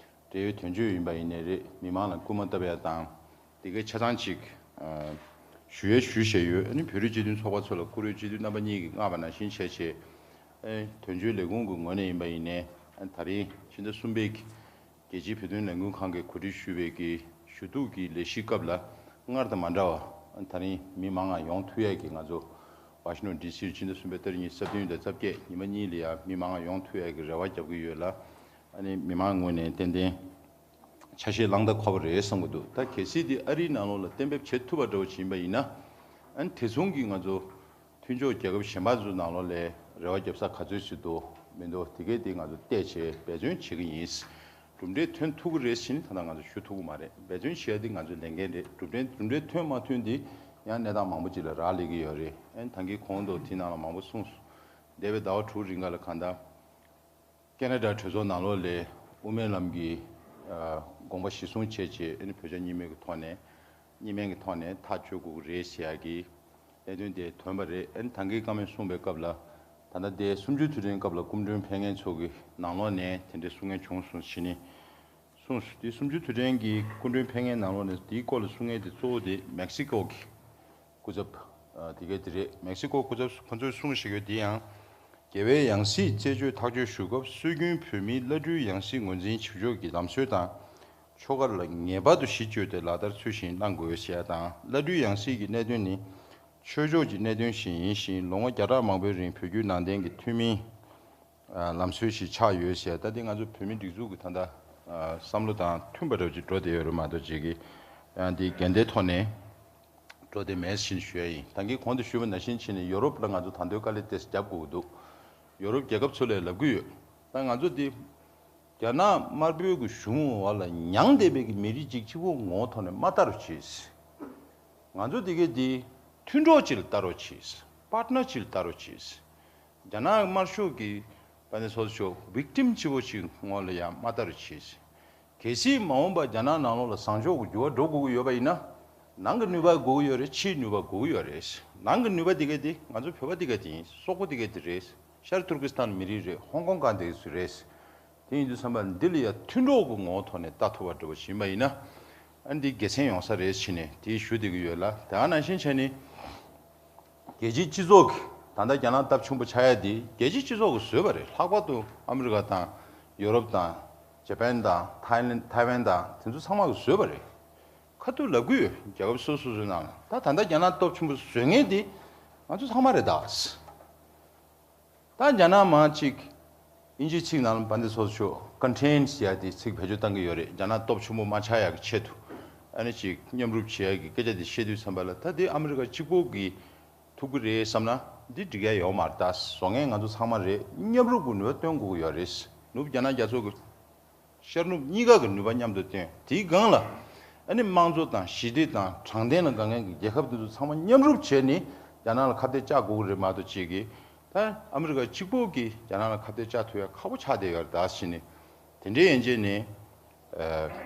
འབྲེལ་ཡོད་དོན་གཅོད་ཡིན་པ་ཡིན་ནའི་རེད། མི་མང་ལ་སྐུལ་མ་བཏབ་ཡ་དང་། དེ་གའི་ཆ་ཚང་གཅིག་ཨ། ཞུ་ཡས་ཞུས་བཞག་ཡོད། ཨ་ནི་བོད་རིགས་སྤྱི་མཐུན་ཚོགས་པ་ཚོ་ལ་བཀུར་འོས་སྤྱི་འཐུས་རྣམ་པ་གཉིས་ཀྱིས་མངགས་པ་ནང་བཞིན་བྱས་བྱས། ཨ། དོན་གཅོད་ལས་ཁུངས་ཀྱི་ངོས་ནས་ཡིན་པ་ཡིན་ནའི། ཨ། ད་རིང་ཕྱི་ཟླ་གསུམ་པའི་རྒྱལ་སྤྱིའི་བོད་དོན་ལས་འགུལ་ཁང་གིས་གོ་སྒྲིག་ཞུས་པའི་གི་ཞུ་གཏུག་གི་ལས་གཞིའི་སྐབས་ལ། སྔར་དང་མ་འདྲ་བ། ཨ། ད་རིང་མི་མང་ང་ཡོང་ཐུབ་ཡས་ཀྱི། ང་ཚོ་ཝ་ཤིང་ཊོན་ཌི་སི་ཕྱི་ཟླ་གསུམ་པའི་ཏ་རིག་ཉི་ཤུ་རྩ་བདུན་དང་རྩ་བརྒྱད་ཉི་མ་གཉིས་ལ་ཡང་མི་མང་ང་ཡོང་ཐུབ་ཡས་ཀྱི་རེ་བ་རྒྱབ་ཀྱི་ཡོད་ལ། ཨ་ནི་མི་མང་ངོས་ནས་ཏན་ཏན་ཆ་ཤས་བླངས་ཐབས་ཁག་པོ་རེད་བསམ་གྱི་འདུག་ད་གལ་སྲིད་དེ་ཨ་རིའི་ནང་ལོགས་ལ་གཏན་འབེབས་བྱེད་ཐུབ་པ་འདྲ་བོ་ཞིག་ཡིན་པ་ཡིན་ན། ཨ་ནི་དེ་མཚུངས་ཀྱི་ང་ཚོ་མཐུན་ཕྱོགས་རྒྱལ་ཁབ་གཞན་པ་ཚོའི་ནང་ལོགས་ལ་རེ་བ་རྒྱབ་ས་ག་ཚོད་ཅིག་འདུག་མི་འདུག་དེ་གས་དེ་ང་ཚོ་བལྟས་བྱས་འབད་བརྩོན་བྱེད་ཀྱི་ཡིན། གྲུབ་འབྲས་ཐོན་ཐུབ་ཀྱི་རེད་ཟེར་ནས་ད་ལྟ་ང་ཚོ་ཞུ་ཐུབ་ཀྱི་མ་རེད། འབད་བརྩོན་བྱེད་ཡ་དེ་ང་ཚོའི་ལས་འགན་རེད། གྲུབ་འབྲས་གྲུབ་འབྲས་ཐོན་མ་ཐོན་དེ་ཡང་གནས་སྟངས་མང་པོ་ཅིག་ལ་རག་ལས་ཀྱི་ཡོད་རེད། ཨ་ནི་ད་གིན་གོང་དུ་དེ་ནང་ལ་མང་པོ་གསུངས་སོང་། འདས་པའི་ཟླ་བ་དྲུག་རིང་ག་ལ་གང་ལྟར། ཁེ་ན་ཌ་གྲོས་ཚོགས་ནང་ལོགས་ལ་དབུ་མའི་ལམ་གྱི་ཨ་དགོངས་པ་གཞི་བཟུང་བྱས་བྱས། ཨ་ནི་བོད་རྒྱ་གཉིས་སྨན་གྱི་ཐོག་ནས་གཉིས་སྨན་གྱི་ཐོག་ནས་ཐག་གཅོད་དགོས་ཀྱི་རེད་ཟེར་ཡག་གི་གནད་དོན་དེ་ཐོན་པ་རེད། ཨ་ནི་ད་གིན་བཀའ་མོལ་གསུངས་པའི་སྐབས་ལ། ད་ལྟ་དེ་གསུམ་བཅུའི་དུས་དྲན་སྐབས་ལ་སྐུ་མགྲོན་ཕེབས་མཁན་ཚོ་གི་ནང་ལོགས་ནས་དེ་འདྲའི་གསུང་མཁན་བྱུང་སོང་ཟེར་ནས་གསུངས་སོང་། དེ་གསུམ་བཅུའི་དུས་དྲན་གྱི་སྐུ་མགྲོན་ཕེབས་མཁན་ནང་ལོགས་ནས་དེའི་སྐོར་ལ་གསུང་མཁན་དེ་གཙོ་བོ་དེ་མེག་སི་ཀོ་གི་སྐུ་ཚབ། ཨ། དེ་ག་དེ་རེད། མེག་སི་ཀོ་སྐུ་ཚབ་ཁོ་ཚོས་གསུངས་བཞག་ཡོད་དེ་ཡང་། རྒྱལ་བའི་ཡང་སྲིད་རྩད་གཅོད་ཐག་གཅོད་ཞུ་སྐབས་སྲོལ་རྒྱུན་བོད་མིའི་བླ་སྤྲུལ་ཡང་སྲིད་ངོས་འཛིན་བྱེད་ཕྱོགས་ཀྱི་ལམ་སྲོལ་དང་། ཆོ་ག་ལ་ངེས་པར་དུ་གཞི་བཅོལ་ཏེ་ལག་བསྟར་ཚུལ་བཞིན་གནང་དགོས་ཞེས་དང་། བླ་སྤྲུལ་ཡང་སྲིད་ཀྱི་གནད་དོན་ནི་ཆོས་ཕྱོགས་ཀྱི་གནད་དོན་ཞིག་ཡིན་ཞིང་། ལོ་ངོ་བརྒྱ་ཕྲག་མང་པོའི་རིང་བོད་བརྒྱུད་ནང་བསྟན་གྱི་ཐུན་མིན། ཨ། ལམ་སྲོལ་ཞིག་ཆགས་ཡོད་ཞེས། ད་འདི་ང་ཚོ་བོད་མིའི་སྒྲིག་འཛུགས་ཀྱི་ད་ལྟ། ཨ། བསམ་བློ་དང་མཐུན་པ་འདྲ་བོ་ཅིག་འགྲོ་བསྡད་ཡོད་རེད་མ་གཏོགས། ཅིག་གི་ཡང་འདི་འགལ་ཟླའི་ཐོག་ནས་ འགྲོ་བདེ་མེད་ཕྱིན་ཞུ་ཡ་ཡིན། ད་གིན་གོང་དུ་ཞུས་པ་ནང་བཞིན་བྱས་ནས་ཡོ་རོབ་ལ་ང་ཚོ་ད་དུང་དཀའ་ལས་ཏོག་ཙམ་རྒྱབ་དགོས་ཀྱི་འདུག་ཡོ་རོབ་རྒྱལ་ཁབ་ཚོ་ལ་ལབ་ཀྱི་ཡོད། ད་ང་ཚོ་འདི་རྒྱ་ནག་དམར་པོའི་གི་གཞུང་འོག་ལ་མྱངས་བསྡད་པའི་གི་མི་རིགས་གཅིག་གཅིག་པོ་ངོ་ཐོག་ནས་མ་ལྟ་རོགས་གྱིས། ང་ཚོ་འདི་གའི་འདི་མཐུན་གྲོགས་གཅིག་ལ་ལྟ་རོགས་གྱིས། པར་ཊི་ནར་གཅིག་ལ་ལྟ་རོགས་གྱིས། རྒྱ་ནག་དམར་ཤོག་གི་དཔལ་ལྡན་ཚོགས་གཙོ་མཆོག་ཝིག་ཊིམ་གཅིག་པོ་གཅིག་ངོ་ལ་ཡང་མ་ལྟ་རོགས་གྱིས། གལ་སྲིད་མ་འོངས་པ་རྒྱ་ནག་ནང་ལོགས་ལ་བཟང་ཕྱོགས་ཀྱི་འགྱུར་བ་འགྲོ་དགོས་ཀྱི་ཡོད་པ་ཡིན་ན། ནང་གི་ནུས་པ་དགོས་ཀྱི་ཡོད་རེད། ཕྱིའི་ནུས་པ་དགོས་ཀྱི་ཡོད་རེད། ནང་གི་ནུས་པ་དེ་ག་དེ་ང་ཚོ་བོད་པ་དེ་ག་དེ་ཡིན། སོག་པོ་དེ་ག་དེ་རེད། ཤར་ཏུར་ཀི་སི་ཐན་མི་རིགས་རེད། ཧོང་ཀོང་གང་དེ་སུ་རེད། དེ་ཡིན་དུས་ཙམ་པ་འདི་ལ་ཡ་མཐུན་གྲོགས་ཀྱི་ངོ་བོ་ཐོག་ནས་ལྟ་ཐུབ་པ་འདྲ་པོ་ཞིག་ཡིན་པ་ཡིན་ན། ཨ་འདི་དགེ་མཚན་ཡོང་ས་རེད་ཕྱིན་ནས་དེ་ཞུ་བསྡད་ཀྱི་ཡོད་ལ། དེ་ག་ནང་བཞིན་བྱས་ནས། རྒྱལ་སྤྱིའི་སྤྱི་ཚོགས་ཀྱི་ད་ལྟ་རྒྱ་ནག་སྟོབས་ཆེན་པོ་ཆགས་ཡ་དེ་རྒྱལ་སྤྱིའི་སྤྱི་ཚོགས་ཀྱིས་བཟོས་པ་རེད། ལྷག་པར་དུ་ཨ་མི་རི་ཀ་དང་ཡོ་རོབ་དང་ཇ་པན་དང་ཐའི་ལན་ཐའེ་ཝན་དང་དེ་ཚོ་ཚང་མ་གིས་བཟོས་པ་རེད། ཁ་ཐུག་ལབ་ཀྱི་ཡོད། རྒྱལ་ཁབ་སོ་སོ་སོའི་ནང་ལ་ད་ད་ལྟ་རྒྱ་ནག་སྟོབས་ཆེན་པོ་བཟོ་མཁན་དེ་ང་ཚོ་ཚང་མ་རེད་ད། ད་རྒྱ་ནག་མང་གཅིག་དབྱིན་ཇིའི་ཚིག་ནང་ལ་དཔལ་ལྡན་ཚོགས་གཙོ་མཆོག་ཀོན་ཊེན་ཟེར་ཡ་དེ་ཚིག་བེད་སྤྱོད་བཏང་གི་ཡོད་རེད། རྒྱ་ནག་སྟོབས་ཆེན་པོ་མ་ཆགས་ཡག་གི་ཆེད་དུ། ཨ་ནི་ཅིག་མཉམ་རུབ་བྱེད་ཡག་གི་སྐད་ཆ་དེ་བཤད་དུས་ཙམ་པ་ལ། ད་དེ་ཨ་མི་རི་ཀ་གཅིག་པོ་གིས་ཐུབ་ཀྱི་རེད་བསམ་ན་འདི་འགྲིག་ཡ་ཡོད་མ་རེད། ད་བཟོ་མཁན་ང་ཚོ་ཚང་མ་རེད། མཉམ་རུབ་ཀྱི་ནུས་པ་བཏོན་དགོས་ཀྱི་ཡོད་རེད། ནུབ་རྒྱ་ནག་རྒྱ་མཚོ་གི་ཤར་ནུབ་གཉིས་ཀ་གི་ནུས་པ་མཉམ་དུ་བཏོན། དེའི་སྒང་ལ་ཨ་ནི་དམངས་གཙོ་དང་ཞི་བདེ་དང་དྲང་བདེན་ལ་དགའ་མཁན་གྱི་རྒྱལ་ཁབ་དེ་ཚོ་ཚང་མ་མཉམ་རུབ་བྱས་ནས་རྒྱ་ནག་ལ་ཁ་གཏད་བཅག་དགོས་ཀྱི་རེད་མ་གཏོགས། གཅིག་གིས་ད་ཨ་མི་རི་ཀ་གཅིག་པོ་གིས་རྒྱ་ནག་ལ་ཁ་གཏད་བཅག་ཐུབ་ཡ་ཁག་པོ་ཆགས་བསྡད་ཡོད་རེད། ད་ཕྱིན་ནས་དེ་འདྲའི་ཡན་ཆད་ནས་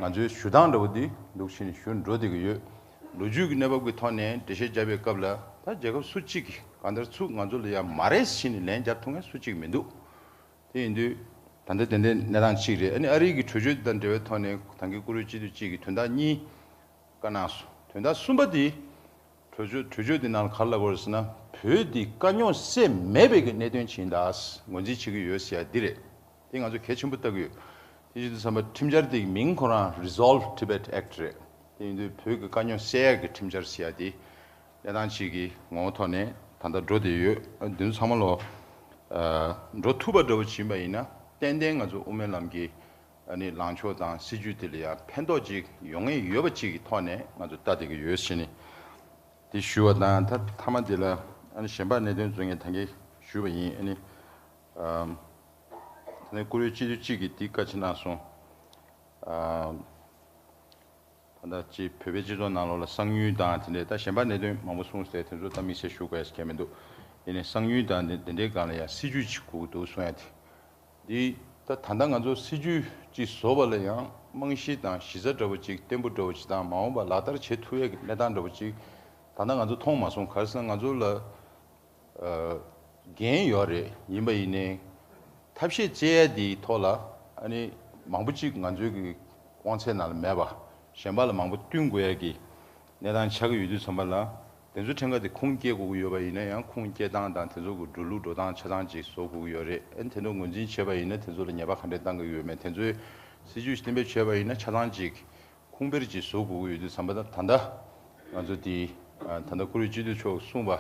ང་ཚོའི་ཞུ་སྟངས་འདྲ་པོ་འདི་འདུག་ཕྱིན་ནས་ཞུ་འགྲོ་བསྡད་ཀྱི་ཡོད། ལོ་རྒྱུས་ཀྱི་གནས་བབ་ཀྱི་ཐོག་ནས་འགྲེལ་བཤད་བརྒྱབ་པའི་སྐབས་ལ། ད་རྒྱལ་ཁབ་སུ་གཅིག་གིས་གང་ལྟར་ཚུར་ང་ཚོ་ལ་ཡ་མ་རེད་ཕྱིན་ནས་ལན་རྒྱབ་ཐུབ་མཁན་སུ་གཅིག་མི་འདུག་དེ་ཡིན་དུས་ད་ལྟ་དེ་འདྲའི་གནས་སྟངས་གཅིག་རེད། ཨ་ནི་ཨ་རི་གི་གྲོས་ཆོད་དང་འབྲེལ་བའི་ཐོག་ནས་ད་གིན་བཀུར་འོས་སྤྱི་འཐུས་གཅིག་གིས་དོན་དག་གཉིས་བཀའ་གནང་སོང་། དོན་དག་གསུམ་པ་དེ་གྲོས་ཆོད་གྲོས་ཆོད་དེ་ནང་ལ་ག་རེ་ལབ་དགོས་རེད་ཟེར་ན། བོད་འདི་དཀའ་རྙོག་སེལ་མེད་པའི་གི་གནད་དོན་ཅིག་ཡིན་ད། ངོས་འཛིན་བྱེད་ཀྱི་ཡོད་ཟེར་ཡ་འདི་རེད། དེ་ང་ཚོ་གལ་ཆེན་པོ་ལྟ་གི་ཡོད། དེ་བྱེད་དུས་ཙམ་པ་ཁྲིམས་འཆར་དེ་གི་མིང་ཁོ་རང་Resolve Tibet Act རེད། དེ་ཡིན་དུས་བོད་ཀྱི་དཀའ་རྙོག་སེལ་ཡག་གི་ཁྲིམས་འཆར་ཟེར་ཡ་དེ་གནས་སྟངས་གཅིག་གི་ངོ་བོ་ཐོག་ནས་ད་ལྟ་འགྲོ་བསྡད་ཡོད། ཨ་འདི་ཚོ་ཚང་མ་ལོ། ཨ་འགྲོ་ཐུབ་པ་འདྲ་པོ་ཅིག་ཡིན་པ་ཡིན་ན། ཏན་ཏན་ང་ཚོ་དབུ་མའི་ལམ་གྱི་ཨ་ནི་ལངས་ཕྱོགས་དང་སྲིད་ཇུས་དེ་ལ་ཡང་ཕན་ཐོགས་ཅིག་ཡོང་ངེས་ཡོད་པ་ཅིག་གི་ཐོག་ནས་ང་ཚོ་ལྟ་བསྡད་ཀྱི་ཡོད་ཟེར་ནས་དེ་ཞུ་བ་དང་། ད་མཐའ་མ་དེ་ལ་ཨ་ནི་གཞན་པ་གནད་དོན་བཟོ་མཁན་ད་གིན་ཞུས་པ་ཡིན། ཨ་ནི་ཨམ། ད་ནི་བཀུར་འོས་སྤྱི་འཐུས་གཅིག་གིས་འདི་བཀའ་ཆད་གནང་སོང་། ཨམ། ད་ལྟ་ཅིག་བོད་པའི་སྤྱི་ཚོགས་ནང་ལོགས་ལ་གསང་ཉུལ་དང་དེ་འདྲའི། ད་གཞན་པ་གནད་དོན་མང་པོ་གསུངས་ཏེ་དེ་ཚོ་ད་དམིགས་བསལ་ཞུ་དགོས་ཡ་གང་ཡང་མི་འདུག་ཡིན་ནའི་གསང་ཉུལ་དང་དེ་དེ་འདྲའི་སྒང་ལ་ཡ་སྲིད་ཇུས་ཅིག་དགོས་ཀྱི་འདུག་གསུང་ཡ་དེ། འདི་ད་ད་ལྟ་ང་ཚོ་སྲིད་ཇུས་ཅིག་བཟོ་བ་ལ་ཡང་རྨང་གཞི་དང་གཞི་རྩ་འདྲ་པོ་ཅིག་བརྟན་པོ་འདྲ་པོ་ཅིག་དང་། མ་འོངས་པ་ལག་བསྟར་བྱེད་ཐུབ་ཡ་གི་གནས་སྟངས་འདྲ་པོ་ཅིག་ད་ལྟ་ང་ཚོ་མཐོང་མ་སོང་། ག་རེ་ཟེར་ན་ང་ཚོ་ལ་ཨ་འགན་ཡོད་རེད། ཡིན་པ་ཡིན་ནའི་ཐབས་ཤེས་བཙལ་ཡ་དེའི་ཐོག་ལ་ཨ་ནི་མང་པོ་ཅིག་ང་ཚོའི་གི་དབང་ཚད་ནང་ལ་མེད་པ། གཞན་པ་ལ་མང་པོ་བསྟུན་དགོས་ཡ་གི་གནས་སྟངས་ཆགས་ཀྱི་ཡོད་དུས་ཙམ་པ་ལ། དེ་ཚོ་ཕྲན་ཁ་དེ་ཁུངས་སྐྱེལ་དགོས་ཀྱི་ཡོད་པ་ཡིན་ན་ཡང་། ཁུངས་སྐྱེལ་སྟངས་དང་དེ་ཚོ་གི་འགྲོ་ལུགས་འགྲོ་སྟངས་ཆ་ཚང་ཅིག་བཟོ་དགོས་ཀྱི་ཡོད་རེད། ཨ་ནི་དེ་ཚོ་ངོས་འཛིན་བྱས་པ་ཡིན་ན་དེ་ཚོ་ལ་ཉེས་པ་ག་འདྲས་བཏང་གི་ཡོད་མེད། དེ་ཚོའི་སྲིད་ཇུས་གཏན་འབེབས་བྱས་པ་ཡིན་ན་ཆ་ཚང་ཅིག་ཁུངས་སྤེལ་ཅིག་བཟོ་དགོས་ཀྱི་ཡོད་དུས་ཙམ་པ། ད་ད་ལྟ་ང་ཚོ་དེ་ད་ལྟ་བཀུར་འོས་སྤྱི་འཐུས་མཆོག་གསུངས་པ་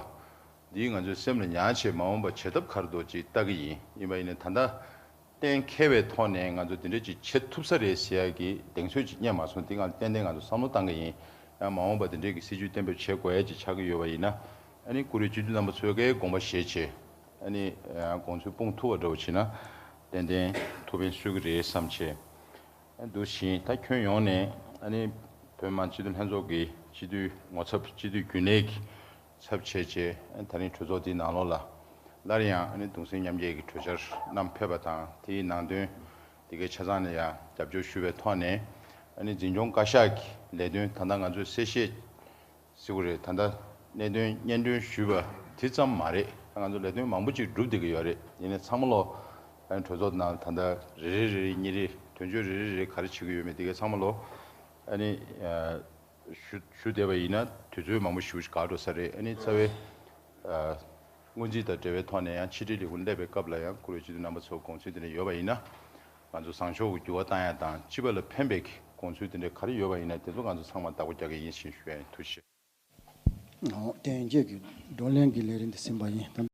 འདིས་ང་ཚོའི་སེམས་ལ་ཉར་བྱས་མ་འོངས་པ་བྱེད་ཐབས་ག་རེ་འདུག་ཅིག་ལྟ་གི་ཡིན། ཡིན་པ་ཡིན་ནའི་ད་ལྟ་གཏན་འཁེལ་བའི་ཐོག་ནས་ང་ཚོ་འདི་འདྲ་ཅིག་བྱེད་ཐུབ་ས་རེད་ཟེར་ཡ་གི་གདེང་ཚོད་ཅིག་རྙེད་མ་སོང་། དེ་ང་ཏན་ཏན་ང་ཚོ་བསམ་བློ་བཏང་གི་ཡིན། ཡང་མ་འོངས་པ་འདི་འདྲའི་གི་སྲིད་ཇུས་གཏན་འབེབས་བྱེད་དགོས་ཡ་ཅིག་ཆགས་ཀྱི་ཡོད་པ་ཡིན་ན། ཨ་ནི་བཀུར་འོས་སྤྱི་འཐུས་རྣམ་པ་ཚོས་ཀྱི་དགོངས་པ་བཞེས་བྱས། ཨ་ནི་ཡང་དགོངས་ཚུལ་སྤུངས་ཐུབ་པ་འདྲ་པོ་བྱས་ན་ཏན་ཏན་ཐུགས་ཕན་གསོས་ཀྱི་རེད་བསམ་བྱས། ཨ་འདུག་བཞིན་ད་ཁྱོན་ཡོངས་ནས་ཨ་ནི་བོད་མི་མང་སྤྱི་འཐུས་ལྷན་ཚོགས་ཀྱི་སྤྱི་འཐུས་ངོ་ཚབ་སྤྱི་འཐུས་རྒྱུན་ལས་ཀྱི་ཚབ་བྱས་བྱས། ཨ་ནི་ད་རིང་གྲོས་ཚོགས་འདིའི་ནང་ལོགས་ལ་སླར་ཡང་ཨ་ནི་གདུང་སེམས་མཉམ་སྐྱེད་ཀྱི་གྲོས་འཆར་བསྣམས་ཕེབས་པ་དང་། དེའི་ནང་དོན་འདི་གའི་ཆ་ཚང་ནས་ཡང་རྒྱབ་སྐྱོར་ཞུ་བའི་ཐོག་ནས། ཨ་ནི་འཛིན་སྐྱོང་བཀའ་ཤག་གི་ལས་དོན་ད་ལྟ་ང་ཚོས་གསལ་བཤད་ཟེར་དགོས་རེད། ད་ལྟ་གནད་དོན་སྙན་སྒྲོན་ཞུས་པ་དེ་ཙམ་མ་རེད། ད་ང་ཚོ་ལས་དོན་མང་པོ་ཅིག་སྒྲུབ་བསྡད་ཀྱི་ཡོད་རེད། ཡིན་ནའི་ཚང་མ་ལོ་ཨ་ནི་གྲོས་ཚོགས་ནང་ད་ལྟ་རེ་རེ་རེ་རེ་གཉིས་རེ་དོན་གཅོད་རེ་རེ་རེ་ག་རེ་བྱེད་ཀྱི་ཡོད་མེད་དེ་གའི་ཚང་མ་ལོ་ཨ་ནི་ཨ་ཞུ་ཞུ་བསྡད་པ་ཡིན་ན་དུས་ཚོད་མང་པོ་ཞེ་པོ་ཞིག་འགོར་འགྲོ་ས་རེད། ཨ་ནི་རྩ་བའི་ཨ་སྔོན་རྩིས་དང་འབྲེལ་བའི་ཐོག་ནས་ཡང་ཕྱི་དྲིལ་ལས་ཁུངས་སླེབས་པའི་སྐབས་ལ་ཡང་བཀུར་འོས་སྤྱི་འཐུས་རྣམ་པ་ཚོ་དགོངས་ཚུལ་དེ་འདྲ་ཡོད་པ་ཡིན་ན། ང་ཚོ་བཟང་ཕྱོགས་ཀྱི་འགྱུར་བ་བཏང་ཡ་དང་། སྤྱི་པ་ལ་ཕན་པའི་གི་དགོངས་ཚུལ་དེ་འདྲ་ག་རེ་ཡོད་པ་ཡིན་ན་དེ་ཚོ་ང་ཚོ་ཚང་མ་བདག་པོ་རྒྱག་གི་ཡིན་ཞེས་ཞུ་ཡ་ཡིན། ཐུགས་རྗེ་ཆེ། ཨོ། བསྟན་རྒྱས་ཀྱི་བགྲོ་གླེང་གི་ལས་རིམ་དེ་ཟིན་པ་ཡིན།